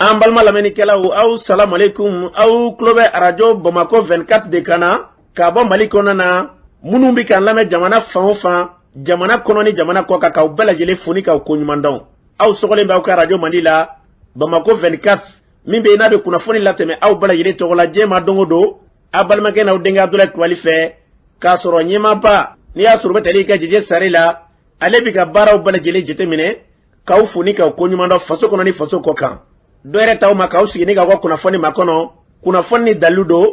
An balima lamɛnnikɛlaw, aw salamu aleykum. Aw tulo bɛ arajo Bamakɔ 24 de kan na ka bɔ Mali kɔnɔna na. Minnu bɛ k'an lamɛn jamana fan o fan, jamana kɔnɔ ni jamana kɔ kan, k'aw bɛɛ lajɛlen fo ni k'aw koɲuman dɔn. Aw sɔgɔlen bɛ aw ka arajo mandi la, Bamakɔ 24, min bɛ yen n'a bɛ kunnafoni latɛmɛ aw bɛɛ lajɛlen tɔgɔ la diɲɛ ma don o don, aw balimakɛ n'aw denkɛ Abudulayi Kulubali fɛ, k'a sɔrɔ ɲɛmaaba n'i y'a sɔrɔ u bɛ tali kɛ Jeje Sare la, ale bɛ ka baaraw bɛɛ lajɛlen jateminɛ, k'aw fo ni k'aw koɲuman dɔn faso kɔnɔ ni faso kɔ kan. Dɔ yɛrɛ t'aw ma k'aw sigi ni k'aw ka kunnafoni makɔnɔ, kunnafoni ni dalilu don,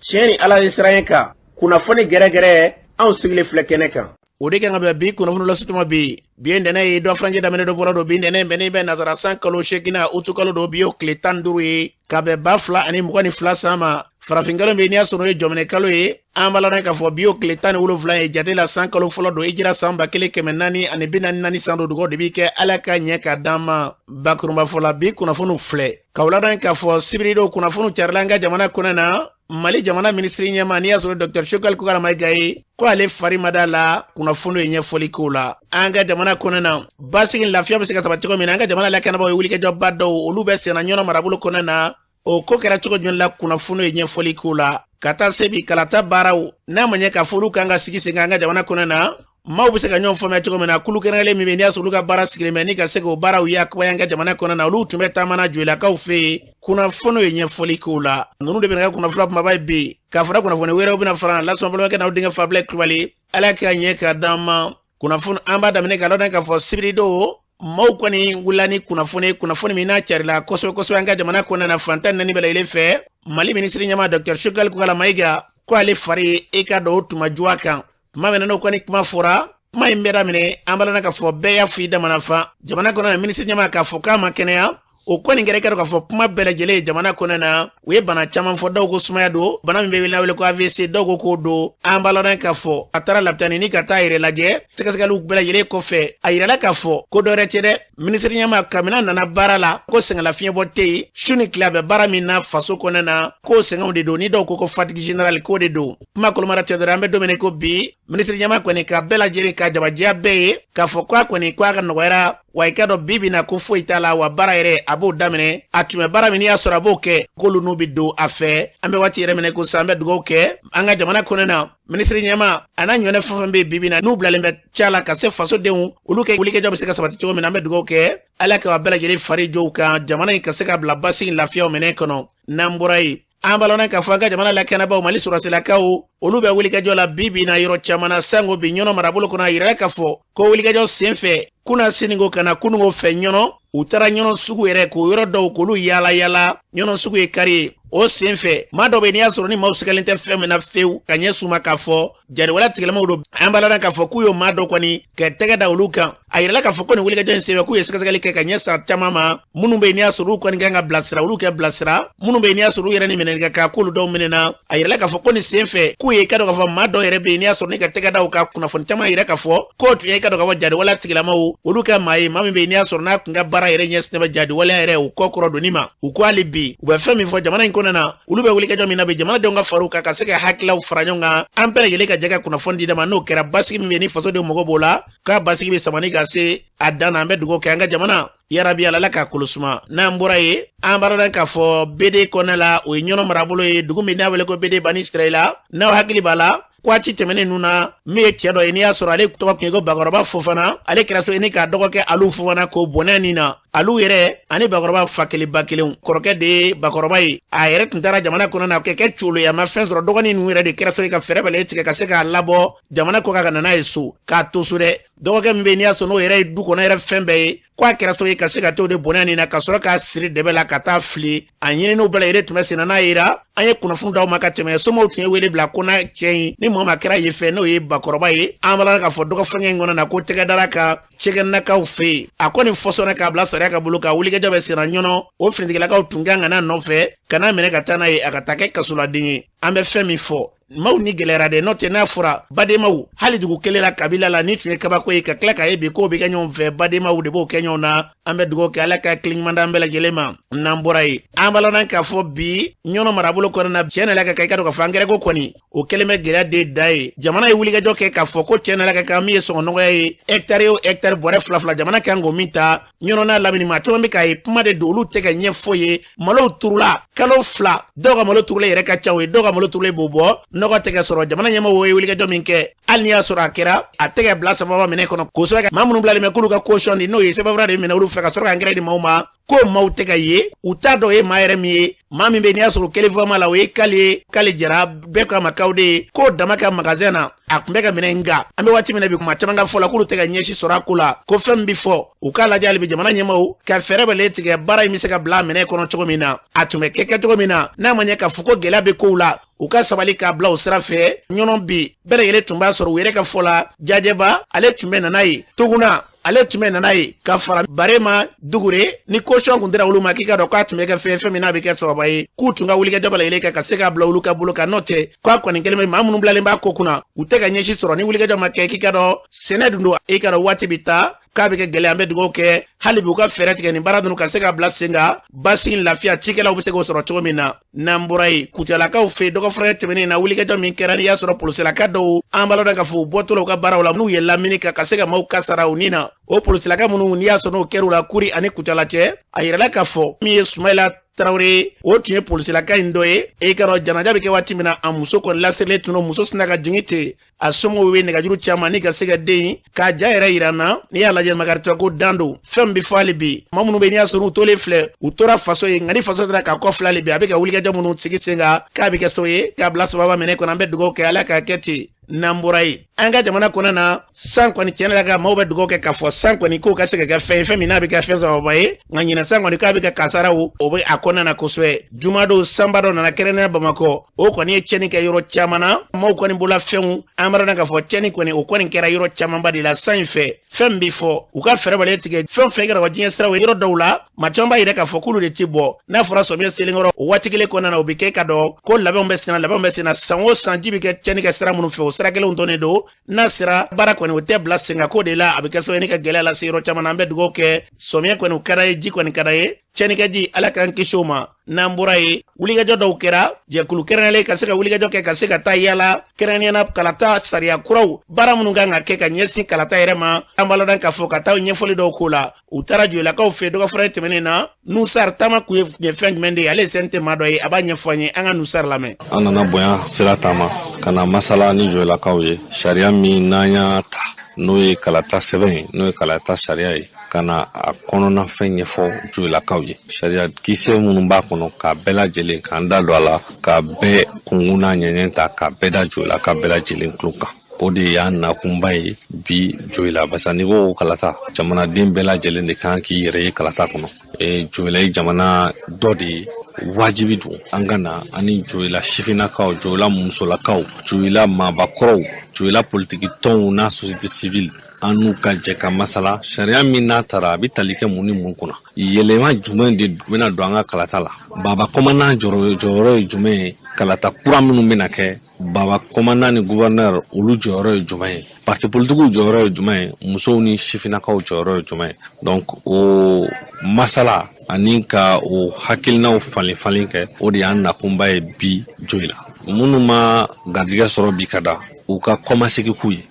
tiɲɛ ni Ala ye siran kan, kunnafoni gɛrɛgɛrɛ, anw sigilen filɛ kɛnɛ kan. O de kan ka bɛn bi kunnafoni lasutuma bi. Bi ye ntɛnɛn ye, dɔ furancɛ daminɛ dɔ fɔlɔ don. Bi ntɛnɛn bɛnnen bɛ nazara san kalo seeginna, utu kalo don, bi y'o tile 15 ye, ka bɛn 2022 san ma. Farafinkalo min n'i y'a sɔrɔ o ye jɔminɛ kalo ye, an b'a ladɔn k'a fɔ bi y'o tile 17 ye jate la, san kalo fɔlɔ don, hijira san 1444 san don. Dugaw de bi kɛ Ala ka ɲɛ ka d'an ma. Bakurunba fɔ la, bi kunnafoniw filɛ k'aw ladɔn k'a fɔ sibiridon kunnafoniw carila an ka jamana kɔnɔ na. Mali jamana minisiri ɲɛmaa, n'i y'a sɔrɔ Dr Choguel Kokalla Maïga ye, ko ale fari ma da la. Kunnafoniw ye ɲɛfɔli k'o la. An ka jamana kɔnɔ na, basigi lafiya bɛ se ka sabati cogo min na, an ka jamana lakanabaaw ye wulikajɔba dɔw olu bɛ senna Ɲɔnɔ marabolo kɔnɔ na. O ko kɛra cogo jumɛn la? Kunnafoniw ye ɲɛfɔli k'o la. Ka taa se bi kalata baaraw n'a ma ɲɛ k'a fɔ olu kan ka sigi sen kan an ka jamana kɔnɔ na, maaw bɛ se ka ɲɔgɔn faamuya cogo min na, kulu kɛrɛnkɛrɛnlen min bɛ n'i y'a sɔrɔ olu ka baara sigilen bɛ ni ka se k'o baaraw yakubaya an ka jamana kɔnɔ na, olu tun bɛ taama na Joyilakaw fɛ yen. Kunnafoniw ye ɲɛfɔli k'o la. Ninnu de bɛna kɛ kunnafoni kumaba ye bi, k'a fara kunnafoni wɛrɛw bɛna fara lasɔn. Balimakɛ n'aw denkɛ Fabilɛ Kulubali, Ala ka ɲɛ ka d'an ma. Kunnafoni an b'a daminɛ k'a ladɔn k'a fɔ sibiridon maaw kɔni wulila ni kunnafoni, kunnafoni min n'a carila kosɛbɛ kosɛbɛ an ka jamana kɔnɔna na fan 14 bɛɛ lajɛlen fɛ. Mali minisiri ɲɛmaa Dr Choguel Kokalla Maïga ko ale fari e ka dɔw tuma juwa kan. Tuma min na n'o kɔni kuma fɔra, kuma in bɛɛ daminɛ, an b'a ladɔn k'a fɔ bɛɛ y'a fɔ i damana fan. Jamana kɔnɔ na, minisiri ɲɛmaa k'a fɔ k'a ma kɛnɛya, o kɔni kɛra kɛra k'a fɔ kuma bɛɛ lajɛlen ye jamana kɔnɔ na. U ye bana caman fɔ, dɔw ko sumaya don, bana min bɛ wele wele ko AVC, dɔw ko k'o don. An b'a ladɔn k'a fɔ a taara lapitani ni ka taa yɛrɛ lajɛ. Sɛgɛsɛgɛliw bɛɛ lajɛlen kɔfɛ, a yirala k'a fɔ ko dɔ wɛrɛ tɛ dɛ, minisiri ɲɛmaa kabini a nana baara la, ko sɛgɛnlafiɲɛbɔ tɛ yen, su ni tile a bɛ baara min na faso kɔnɔ na, k'o sɛgɛnw de don, ni dɔw ko ko fatigue générale, k'o de don. Kuma kolomara tɛ dɔrɔn, an bɛ don min na ko bi, minisiri ɲɛmaa kɔni ka bɛɛ lajɛlen ka jabajɛya bɛɛ ye k'a fɔ k'a kɔni ko a ka nɔgɔyara wa, i k'a dɔn bi bi na ko foyi t'a la, wa baara yɛrɛ a b'o daminɛ. A tun bɛ baara min n'i y'a sɔrɔ a b'o kɛ, k'olu n'u bɛ don a fɛ. An bɛ waati yɛrɛ minɛ ko sisan, an bɛ dugawu kɛ an ka jamana kɔnɔ na, minisiri ɲɛmaa a n'a ɲɔgɔnna fɛn fɛn bɛ bi bi na n'u bilalen bɛ ca la ka se fasodenw olu kɛ wulikajɔ bɛ se ka sabati cogo min na. An bɛ dugawu kɛ Ala ka bɛɛ lajɛlen fari jɔw kan, jamana in ka se ka bila basigi lafiyaw minɛ kɔnɔ. N'an bɔra yen, an b'a lɔn k'a fɔ an ka jamana lakanabaaw, Mali sɔrɔdasilakaw, olu bɛ wulikajɔ la bi bi na yɔrɔ caman na, sango bi Ɲɔnɔ marabolo kɔnɔ. A yirala k'a fɔ ko wulikajɔ senfɛ kunna siniko ka na kununko fɛ Ɲɔnɔ, u taara Ɲɔnɔ sugu yɛrɛ k'o yɔrɔ dɔw k'olu yaala yaala. Ɲɔnɔ sugu ye kari ye. O senfɛ maa dɔw bɛ n'i y'a sɔrɔ ni maaw sigalen tɛ fɛn min na fewu, ka ɲɛ suma k'a fɔ jariwala tigilamaw don. An b'a lɔn k'a fɔ k'u y'o maa dɔ kɔni ka tɛgɛ da olu kan. A yirala k'a fɔ ko nin wulikajɔ in senfɛ, k'u ye sɛgɛsɛgɛli kɛ ka ɲɛ san caman ma, minnu bɛ yen n'i y'a sɔrɔ olu kɔni kan ka bilasira, olu kɛ bilasira, minnu bɛ yen n'i y'a sɔrɔ u yɛrɛ ni minɛli ka kan, k'olu dɔw minɛna. A yirala k'a fɔ ko nin senfɛ, k'u ye i ka dɔn k'a fɔ maa dɔw yɛrɛ bɛ yen n'i y'a sɔrɔ ni ka tɛgɛ da u ka kunnafoni caman yira k'a fɔ k'o tun ye i ka dɔn k'a fɔ jariwala tigilamaw olu ka maa ye, maa min bɛ yen n'i y'a sɔrɔ n'a tun ka baara yɛrɛ ɲɛsinnen bɛ jariwaleya yɛrɛ o kɔ kɔrɔ donni ma. U ko hali bi u bɛ fɛn min fɔ jamana in kɔnɔ na, olu bɛ wulikajɔ min na bi, jamanadenw ka far'u kan ka se ka hakililaw fara ɲɔgɔn kan, an bɛɛ lajɛlen ka jɛ ka kunnafoni di ma. N'o kɛra, basigi min bɛ ni fasodenw mago b'o la, k'a basigi bɛ sabati ka se a dan na. An bɛ dugawu kɛ an ka jamana yarabi Ala k'a kolo suma. N'an bɔra yen, an b'a dɔn k'a fɔ bede kɔnɛ la, o ye Ɲɔnɔ marabolo ye, dugu min n'a wele ko Bede Bani Sirayila. N'aw hakili b'a la, waati tɛmɛnen ninnu na, min ye cɛ dɔ ye n'i y'a sɔrɔ ale tɔgɔ tun ye ko Bakɔrɔba Fofana, ale kɛra so ni k'a dɔgɔkɛ Alu Fofana k'o bɔnɛ nin na. Alu yɛrɛ ani Bakɔrɔba fa kelen ba kelen, kɔrɔkɛ de ye Bakɔrɔba ye. A yɛrɛ tun taara jamana kɔnɔ na kɛ colo ye, a ma fɛn sɔrɔ. Dɔgɔnin ninnu yɛrɛ de kɛra so ye ka fɛɛrɛ bɛɛ tigɛ ka se k'a labɔ jamana kɔ kan ka na n'a ye so, k'a to so dɛ. Dɔgɔkɛ min bɛ yen n'i y'a sɔrɔ n'o yɛrɛ ye du kɔnɔ yɛrɛ fɛn bɛɛ ye, ko a kɛra so ye ka se ka t'o de bɔnɛ nin na, ka sɔrɔ k'a siri dɛbɛ la ka taa fili. A ɲininiw bɛɛ lajɛlen tun bɛ senna. N'a yera an ye kunnafoni d'aw ma ka tɛmɛ, somaw tun ye wele bila ko n'a cɛ in ni maa ma kɛra yen fɛ, n'o ye Bakɔrɔba ye. An b'a la k'a fɔ dɔgɔfɛngɛ in kɔnɔ na ko tɛgɛ dara kan cɛgɛnakaw fɛ yen, a kɔni fɔsɔnna k'a bila sariya ka bolo kan. Wulikajɔ bɛ senna Ɲɔnɔ, o finitigilakaw tun kan ka n'a nɔfɛ ka n'a minɛ ka taa n'a ye, a ka taa kɛ kasoladen ye. An bɛ fɛn min fɔ, maaw ni gɛlɛyara dɛ, n'o tɛ n'a fɔra badenmaw hali dugu kelen la, kabila la, ni tun ye kabako ye ka tila k'a ye bi k'o bɛ kɛ ɲɔgɔn fɛ, badenmaw de b'o kɛ ɲɔgɔn na. An bɛ dugawu kɛ Ala ka hakili ɲuman d'an bɛɛ lajɛlen ma. N'an bɔra yen, an b'a lɔn k'a fɔ bi Ɲɔnɔ marabolo kɔnɔna na, tiɲɛ na ka kan, i ka dɔn k'a fɔ angɛrɛ ko kɔni o kɛlen bɛ gɛlɛya de da ye. Jamana ye wulikajɔ kɛ k'a fɔ ko tiɲɛ na ka kan, min ye sɔngɔ nɔgɔya ye, hɛkitari o hɛkitari bɔrɛ fila fila, jamana kan k'o min ta. Ɲɔnɔ n'a lamini, maa caman bɛ k'a ye kuma de don, olu tɛ ka ɲɛfɔ ye. Malow turula kalo 2, dɔw ka malo turulen yɛrɛ ka ca o ye, dɔw ka malo turulen b'o bɔ, nɔgɔ tɛ ka sɔrɔ. Jamana ɲɛmɔgɔw ye wulikajɔ min kɛ, hali n'i y'a sɔrɔ a kɛra, a tɛ ka bila sababa minɛ kɔnɔ kosɛbɛ. Maa minnu bilalen bɛ k'olu ka caution di, n'o ye sɛbɛnfura de minɛ olu fɛ ka sɔrɔ ka angɛrɛ di maaw ma, ko maaw tɛ ka ye, u t'a dɔn o ye maa yɛrɛ min ye. Maa min bɛ n'i y'a sɔrɔ kelen fɔ la, o ye k'ale ye, k'ale jara bɛɛ k'a ma k'aw de ye, k'o dama ka magasin na a tun bɛ ka minɛ. Nka an bɛ waati min na bi, kuma caman ka fɔ la k'olu tɛ ka ɲɛsi sɔrɔ a ko la, ko fɛn min bɛ fɔ, u k'a lajɛ hali bi jamana ɲɛmaaw ka fɛɛrɛ bɛɛ tigɛ, baara in bɛ se ka bila a minɛ kɔnɔ cogo min na, a tun bɛ kɛ cogo min na. N'a ma ɲɛ k'a fɔ ko gɛlɛya bɛ kow la, u ka sabali k'a bila o sira fɛ. Ɲɔnɔ bi bɛɛ lajɛlen tun b'a sɔrɔ u yɛrɛ ka fɔ la, Jajɛba ale tun bɛ nana ye, Tuguna ale tun bɛ nana ye, ka fara Barema Dugure ni caution kun dira olu ma, k'i ka dɔn k'a tun bɛ kɛ fɛn fɛn min n'a bɛ kɛ sababa ye k'u tun ka wulikajɔ bɛɛ lajɛlen kɛ ka se k'a bila olu ka bolo kan. N'o tɛ, k'a kɔni kɛlen bɛ maa minnu bilalen b'a ko kunna, u tɛ ka ɲɛsi sɔrɔ. Ni wulikajɔ ma kɛ, k'i ka dɔn sɛnɛ dun don, i ka dɔn waati bɛ taa k'a bɛ kɛ gɛlɛya. An bɛ dugawu kɛ hali bi u ka fɛɛrɛ tigɛ nin baara ninnu ka se ka bila sen kan, basigi lafiya, cikɛlaw bɛ se k'o sɔrɔ cogo min na. N'an bɔra yen, Kucalakaw fɛ yen, dɔgɔfura tɛmɛnen na, wulikajɔ min kɛra, n'i y'a sɔrɔ polosilaka dɔw, an b'a lɔn k'a fɔ u bɔtɔ la u ka baaraw la, n'u ye lamini kan ka se ka maaw kasara u ni na, o polosilaka minnu n'i y'a sɔrɔ n'o kɛr'u la Kuri ani Kucala cɛ, a yirala k'a fɔ min ye Sumayila Tarawele, o tun ye polisilaka in dɔ ye. E ka dɔn janaja bɛ kɛ waati min na, a muso kɔni lasirilen tun don, muso sina ka jigin ten, a somɔgɔw ye nɛgɛjuru caman ni ka se ka den k'a ja yɛrɛ yira na. N'i y'a lajɛ, makaritɔ ko dan don. Fɛn bɛ fɔ hali bi, maa minnu bɛ n'i y'a sɔrɔ u tolen filɛ, u tora faso ye, nka ni faso taara k'a kɔ filɛ, hali bi a bɛ ka wulikajɔ minnu sigi sen kan, k'a bɛ kɛ so ye k'a bila sababa minɛ kɔnɔ. An bɛ dugawu kɛ Ala k'a kɛ ten. N'an bɔra yen, an ka jamana kɔnɔ na, san kɔni tiɲɛ la ka maaw bɛ dugawu kɛ k'a fɔ san kɔni k'o ka se ka kɛ fɛn ye, fɛn min n'a bɛ kɛ fɛn sababa ye. Nka ɲinɛ san kɔni k'a bɛ kɛ kasaraw, o bɛ a kɔnɔna na kosɛbɛ. Jumadon sanba dɔ nana kɛrɛnkɛrɛnnenya Bamakɔ, o kɔni ye tiɲɛni kɛ yɔrɔ caman na, maaw kɔni bolola fɛnw. An b'a dɔn k'a fɔ tiɲɛni kɔni o kɔni kɛra yɔrɔ camanba de la san in fɛ. Fɛn min bɛ fɔ, u ka fɛɛrɛ bɛɛ tigɛ, fɛn fɛn kɛra ka diɲɛ siraw ye, yɔrɔ dɔw la maa caman b'a yira k'a fɔ k'olu de ti bɔ. N'a fɔra sɔmiya selenkɔrɔ, o waati kelen kɔnɔna na, o bɛ kɛ ka dɔn ko labɛnw bɛ senna, labɛnw bɛ senna. San o san ji bɛ kɛ tiɲɛni kɛ sira minnu fɛ, o sira kelenw dɔnnen don. N'a sera, baara kɔni o tɛ bila sen kan k'o de la, a bɛ kɛ sababu ye ka gɛlɛya lase yɔrɔ caman na. An bɛ dugawu kɛ, sɔmiya kɔni o ka d'an ye, ji kɔni ka d'an ye, tiɲɛnikɛji, Ala k'an kisi o ma. N'an bɔra yen, wulikajɔ dɔw kɛra jɛkulu kɛrɛnkɛrɛnlen ka se ka wulikajɔ kɛ ka se ka taa yala, kɛrɛnkɛrɛnnenya kalata sariya kuraw, baara minnu kan ka kɛ ka ɲɛsin kalata yɛrɛ ma. An b'a lɔn k'a fɔ ka taa ɲɛfɔli dɔw k'o la, u taara Joyilakaw fɛ dɔgɔfura tɛmɛnen na. Nusar taama kun ye fɛn jumɛn de ye? Ale ye CNT maa dɔ ye, a b'a ɲɛfɔ an ye. An ka Nusar lamɛn. An nana bonya sira taama ka na masala ni Joyilakaw ye, sariya min n'an y'a ta, n'o ye kalata sɛbɛn ye, n'o ye kalata sariya ye, ka na a kɔnɔnafɛn ɲɛfɔ Joyilakaw ye, sariya kisɛ minnu b'a kɔnɔ, k'a bɛɛ lajɛlen k'an da don a la, k'a bɛɛ kunkun n'a ɲɛɲɛ ta, k'a bɛɛ da Joyilaka bɛɛ lajɛlen tulo kan. O de y'an nakunba ye bi Joyila, barisa n'i ko kalata, jamanaden bɛɛ lajɛlen de kan k'i yɛrɛ ye kalata kɔnɔ. Joyila ye jamana dɔ de ye, wajibi don an ka na ani Joyila sifinnakaw, Joyila musolakaw, Joyila maabakɔrɔw, Joyila politiki tɔnw n'a société civile, an n'u ka jɛ ka masala sariya min n'a taara, a bɛ tali kɛ mun ni mun kunna, yɛlɛma jumɛn de bɛna don an ka kalata la, baba kɔmandan jɔyɔrɔ ye jumɛn ye, kalata kura minnu bɛna kɛ, baba kɔmandan ni gouverneur olu jɔyɔrɔ ye jumɛn ye, parti politikiw jɔyɔrɔ ye jumɛn ye, musow ni sifinnakaw jɔyɔrɔ ye jumɛn ye. Donc o masala ani ka o hakilinaw falen falen kɛ, o de y'an nakunba ye bi Joyila. Minnu ma garijɛgɛ sɔrɔ bi ka da, u ka kɔmasegi k'u ye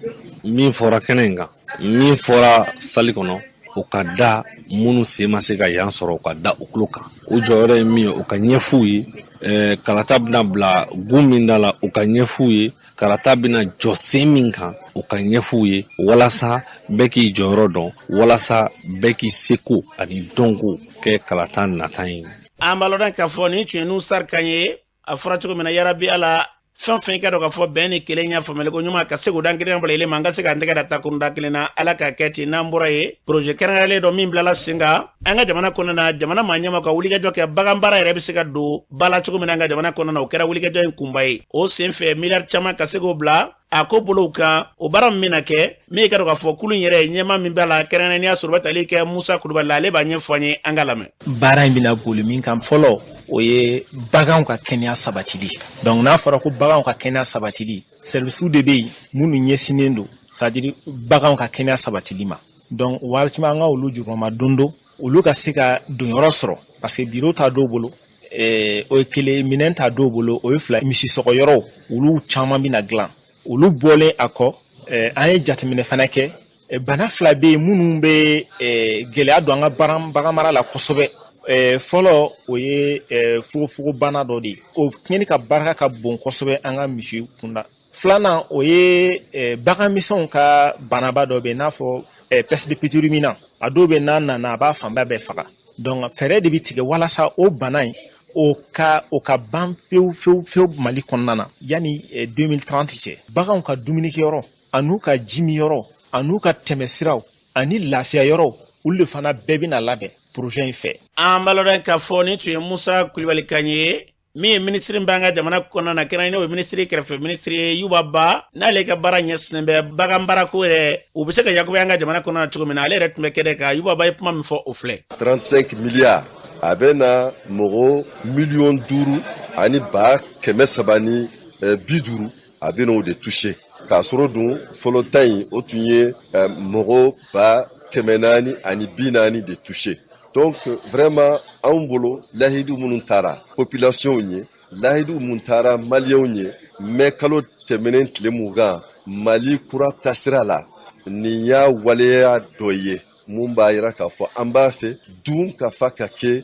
min fɔra kɛnɛ in kan, min fɔra sali kɔnɔ, u ka da minnu sen ma se ka yan sɔrɔ, u ka da u tulo kan, u jɔyɔrɔ ye min ye, u ka ɲɛf'u ye. Kalata bɛna bila gun min da la, u ka ɲɛf'u ye. Kalata bɛna jɔ sen min kan, u ka ɲɛf'u ye, walasa bɛɛ k'i jɔyɔrɔ dɔn, walasa bɛɛ k'i seko ani dɔnko kɛ kalata nata ye. An b'a lɔn k'a fɔ nin tun ye Nusar kan ye. A fɔra cogo min na, yarabi Ala, fɛn fɛn ka dɔn k'a fɔ bɛn ni kelen ya faamuyaliko ɲuman ka se k'o dan kelen bila ma, an ka se k'an tɛgɛ da takunda kelen na, Ala k'a kɛ ten. N'an bɔra yen, projet kɛrɛnkɛrɛnlen dɔ min bilala sen kan an ka jamana kɔnɔna na, jamana maa ɲɛma ka wulikajɔ kɛ bagan baara yɛrɛ bɛ se ka don ba la cogo min na an ka jamana kɔnɔna na, o kɛra wulikajɔ in kunba ye. O sen fɛ, miliyari caman ka se k'o bila a ko bolow kan. O baara min bɛna kɛ min ye ka dɔn k'a fɔ kulu in yɛrɛ ɲɛma min b'a la, kɛrɛnkɛrɛnnenya sɔrɔ bɛ tali kɛ Musa Kulubali la, ale b'a ɲɛfɔ an ye, an ka lamɛn. Baara in bɛna boli min kan fɔlɔ, o ye baganw ka kɛnɛya sabatili. Donc n'a fɔra ko baganw ka kɛnɛya sabatili, services de bɛ yen minnu ɲɛsinnen don, c'est à dire baganw ka kɛnɛya sabatili ma. Donc waati an ka olu jukɔrɔma don don. Olu ka se ka donyɔrɔ sɔrɔ, parce que biro t'a dɔw bolo, o ye kelen, minɛn t'a dɔw bolo, o ye fila, misisɔgɔyɔrɔw olu caman bɛna dilan. Olu bɔlen a kɔ, an ye jateminɛ fana kɛ. Bana fila bɛ yen minnu bɛ gɛlɛya don an ka bagan mara la kosɛbɛ. Fɔlɔ, o ye fogofogobana dɔ de ye, o tiɲɛni ka barika ka bon kosɛbɛ an ka misi kunda. Filanan, o ye bagan misɛnw ka banaba dɔ bɛ yen, n'a fɔ peste de petit ruminant. A dɔw bɛ, n'a nana, a b'a fanba bɛɛ faga. Donc fɛɛrɛ de bɛ tigɛ walasa o bana in o ka ban pewu pewu pewu Mali kɔnɔna na yanni 2030 cɛ. Baganw ka dumunikɛyɔrɔ an'u ka jimiyɔrɔ an'u ka tɛmɛsiraw ani lafiya yɔrɔw, olu de fana bɛɛ bɛna labɛn projet in fɛ. An b'a lɔn k'a fɔ nin tun ye Musa Kulibali kan ye, min ye minisiri b'an ka jamana kɔnɔna na, kɛrɛnkɛrɛnnen o ye minisiri kɛrɛfɛ minisiri ye Yuba Ba, n'ale ka baara ɲɛsinnen bɛ bagan baarako yɛrɛ, u bɛ se ka yakubaya an ka jamana kɔnɔna na cogo min na. Ale yɛrɛ tun bɛ kɛnɛ kan. Yuba Ba ye kuma min fɔ, o filɛ. 35 milliards, a bɛ na mɔgɔ 5 350 000, a bɛ n'o de toucher, k'a sɔrɔ dun fɔlɔ ta in, o tun ye mɔgɔ 440 000 de toucher. Donc vraiment, anw bolo, lahidu minnu taara population ye, lahidu mun taara maliyɛnw ye mɛ kalo tɛmɛnen tile 20, Mali kura tasira la, nin y'a waleya dɔ ye mun b'a yira k'a fɔ an b'a fɛ dun ka fa ka kɛ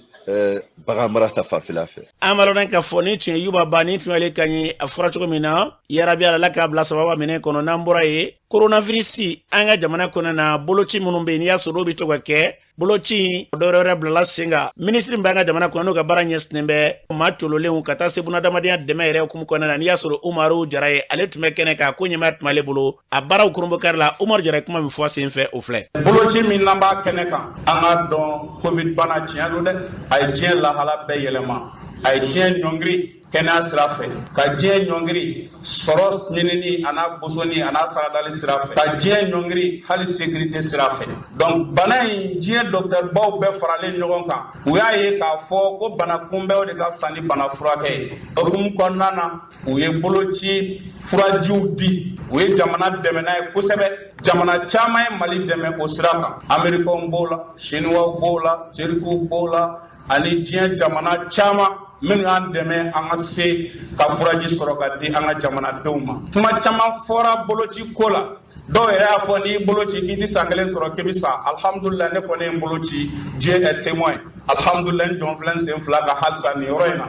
bagan mara ta fanfɛla fɛ. An b'a lɔn k'a fɔ nin tun ye Yuba Ba, nin tun y'ale kan ye. A fɔra cogo min na, yarabi Ala k'a bila sababa minɛ kɔnɔ. N'an bɔra yen, coronavirus an ka jamana kɔnɔ na, boloci minnu bɛ yen, n'i y'a sɔrɔ olu bɛ to ka kɛ, boloci dɔwɛrɛ wɛrɛ bilala sen kan. Minisiri b'an ka jamana kɔnɔ, n'o ka baara ɲɛsinnen bɛ maa tololenw ka taa se bunadamadenya dɛmɛ yɛrɛ hukumu kɔnɔna na, n'i y'a sɔrɔ Umaru Jara ye, ale tun bɛ kɛnɛ kan, ko ɲɛmaa tun b'ale bolo a baaraw kurunbokari la. Umaru Jara ye kuma min fɔ a sen fɛ, o filɛ. Boloci min n'an b'a kɛnɛ kan, an k'a dɔn Covid bana tiɲɛ don dɛ. A ye diɲɛ lahala bɛɛ yɛlɛma, a ye diɲɛ ɲɔngiri kɛnɛya sira fɛ, ka diɲɛ ɲɔngiri sɔrɔ ɲinini a n'a bosoni a n'a saradali sira fɛ, ka diɲɛ ɲɔngiri hali sécurité sira fɛ. Donc bana in, diɲɛ docteur baw bɛɛ faralen ɲɔgɔn kan, u y'a ye k'a fɔ ko bana kunbɛnw de ka fisa ni bana furakɛ ye. Hukumu kɔnɔna na, u ye boloci furajiw di, u ye jamana dɛmɛ n'a ye kosɛbɛ. Jamana caman ye Mali dɛmɛ o sira kan, Américains b'o la, Chinois b'o la, Turkiw b'o la, ani diɲɛ jamana caman minnu y'an dɛmɛ an ka se ka furaji sɔrɔ ka di an ka jamanadenw ma. Kuma caman fɔra boloci ko la, dɔw yɛrɛ y'a fɔ n'i bolo ci k'i ti san kelen sɔrɔ k'i bɛ sa. Alihamudulila, ne kɔni ye n bolo ci, Dieu est témoin. Alihamudulila, n jɔn filɛ n sen fila ka halisa nin yɔrɔ in na.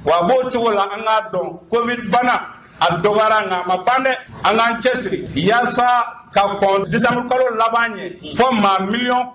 Wa a b'o cogo la, an k'a dɔn Covid bana a dɔgɔyara, nka a ma ban dɛ. An k'an cɛsiri yaasa ka kɔn décembre kalo laban ɲɛ, fɔ maa 9 miliyɔn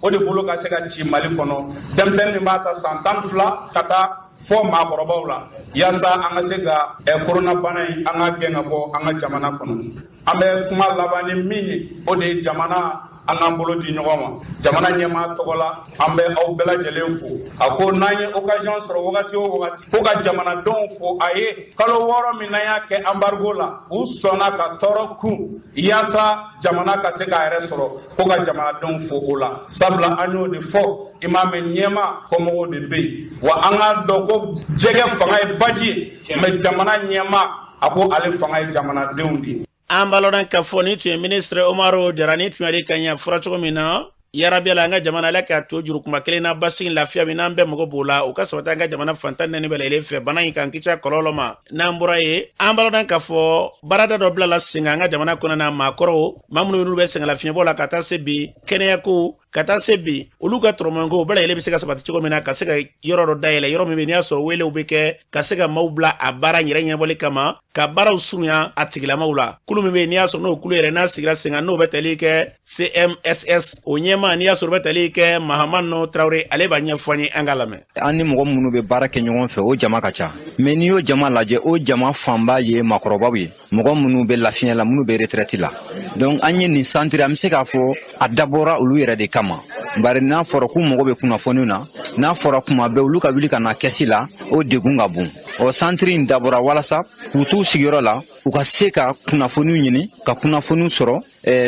o de bolo ka se ka ci Mali kɔnɔ, denmisɛnnin min b'a ta san 12 ka taa fɔ maakɔrɔbaw la, yaasa an ka se ka corona bana in, an ka gɛn ka bɔ an ka jamana kɔnɔ. An bɛ kuma laban ni min ye, o de ye jamana, an k'an bolo di ɲɔgɔn ma. Jamana ɲɛmaa tɔgɔ la, an bɛ aw bɛɛ lajɛlen fo. A ko n'an ye occasion sɔrɔ wagati o wagati, ko ka jamanadenw fo. A ye kalo 6 min n'an y'a kɛ embargo la, u sɔnna ka tɔɔrɔ kun yaasa jamana ka se k'a yɛrɛ sɔrɔ, ko ka jamanadenw fo o la, sabula an y'o de fɔ, i m'a mɛn, ɲɛmaa kɔmɔgɔw de bɛ yen. Wa an k'a dɔn ko jɛgɛ fanga ye baji ye, mɛ jamana ɲɛmaa, a ko ale fanga ye jamanadenw de ye. An b'a lɔn k'a fɔ nin tun ye minisiri Umaru Jara, ni tun y'ale ka ɲɛ fɔra cogo min na. Yarabi Ala, an ka jamana, Ala k'a to jurukuma kelen na, basigi, lafiya min n'an bɛɛ mago b'o la, o ka sabati an ka jamana fantan naani bɛɛ lajɛlen fɛ, bana in k'an kisi a kɔlɔlɔ ma. N'an bɔra yen, an b'a lɔn k'a fɔ baarada dɔ bilala sen kan an ka jamana kɔnɔ na, maakɔrɔw, maa minnu n'u bɛ sɛgɛnlafiɲɛbɔ la, ka taa se bi kɛnɛyako, ka taa se bi olu ka tɔrɔmɔko bɛɛ lajɛlen bɛ se ka sabati cogo min na, ka se ka yɔrɔ dɔ dayɛlɛ, yɔrɔ min bɛ n'i y'a sɔrɔ welew bɛ kɛ ka se ka maaw bila a baara yɛrɛ ɲɛnabɔli kama, ka baaraw surunya a tigilamaw la. Kulu min bɛ yen n'i y'a sɔrɔ n'o kulu yɛrɛ n'a sigira sen kan, n'o bɛ tali kɛ CMSS, o ɲɛmaa, n'i y'a sɔrɔ o bɛ tali kɛ Mahamanu Tarawele, ale b'a ɲɛfɔ an ye, an k'a lamɛn. An ni mɔgɔ minnu bɛ baara kɛ ɲɔgɔn fɛ, o jama ka ca, mɛ n'i y'o jama lajɛ, o jama fanba ye maakɔrɔbaw ye, mɔgɔ minnu bɛ lafiɲɛ la, minnu bɛ retraite la. Donc an ye nin centre, an bɛ se k'a fɔ a dabɔra olu yɛrɛ de kama, bari n'a fɔra k'u mago bɛ kunnafoniw na, n'a fɔra kuma bɛɛ olu ka wuli ka na kɛsi la, o degun ka bon. Ɔ centre in dabɔra walasa k'u t'u sigiyɔrɔ la, u ka se ka kunnafoniw ɲini, ka kunnafoniw sɔrɔ,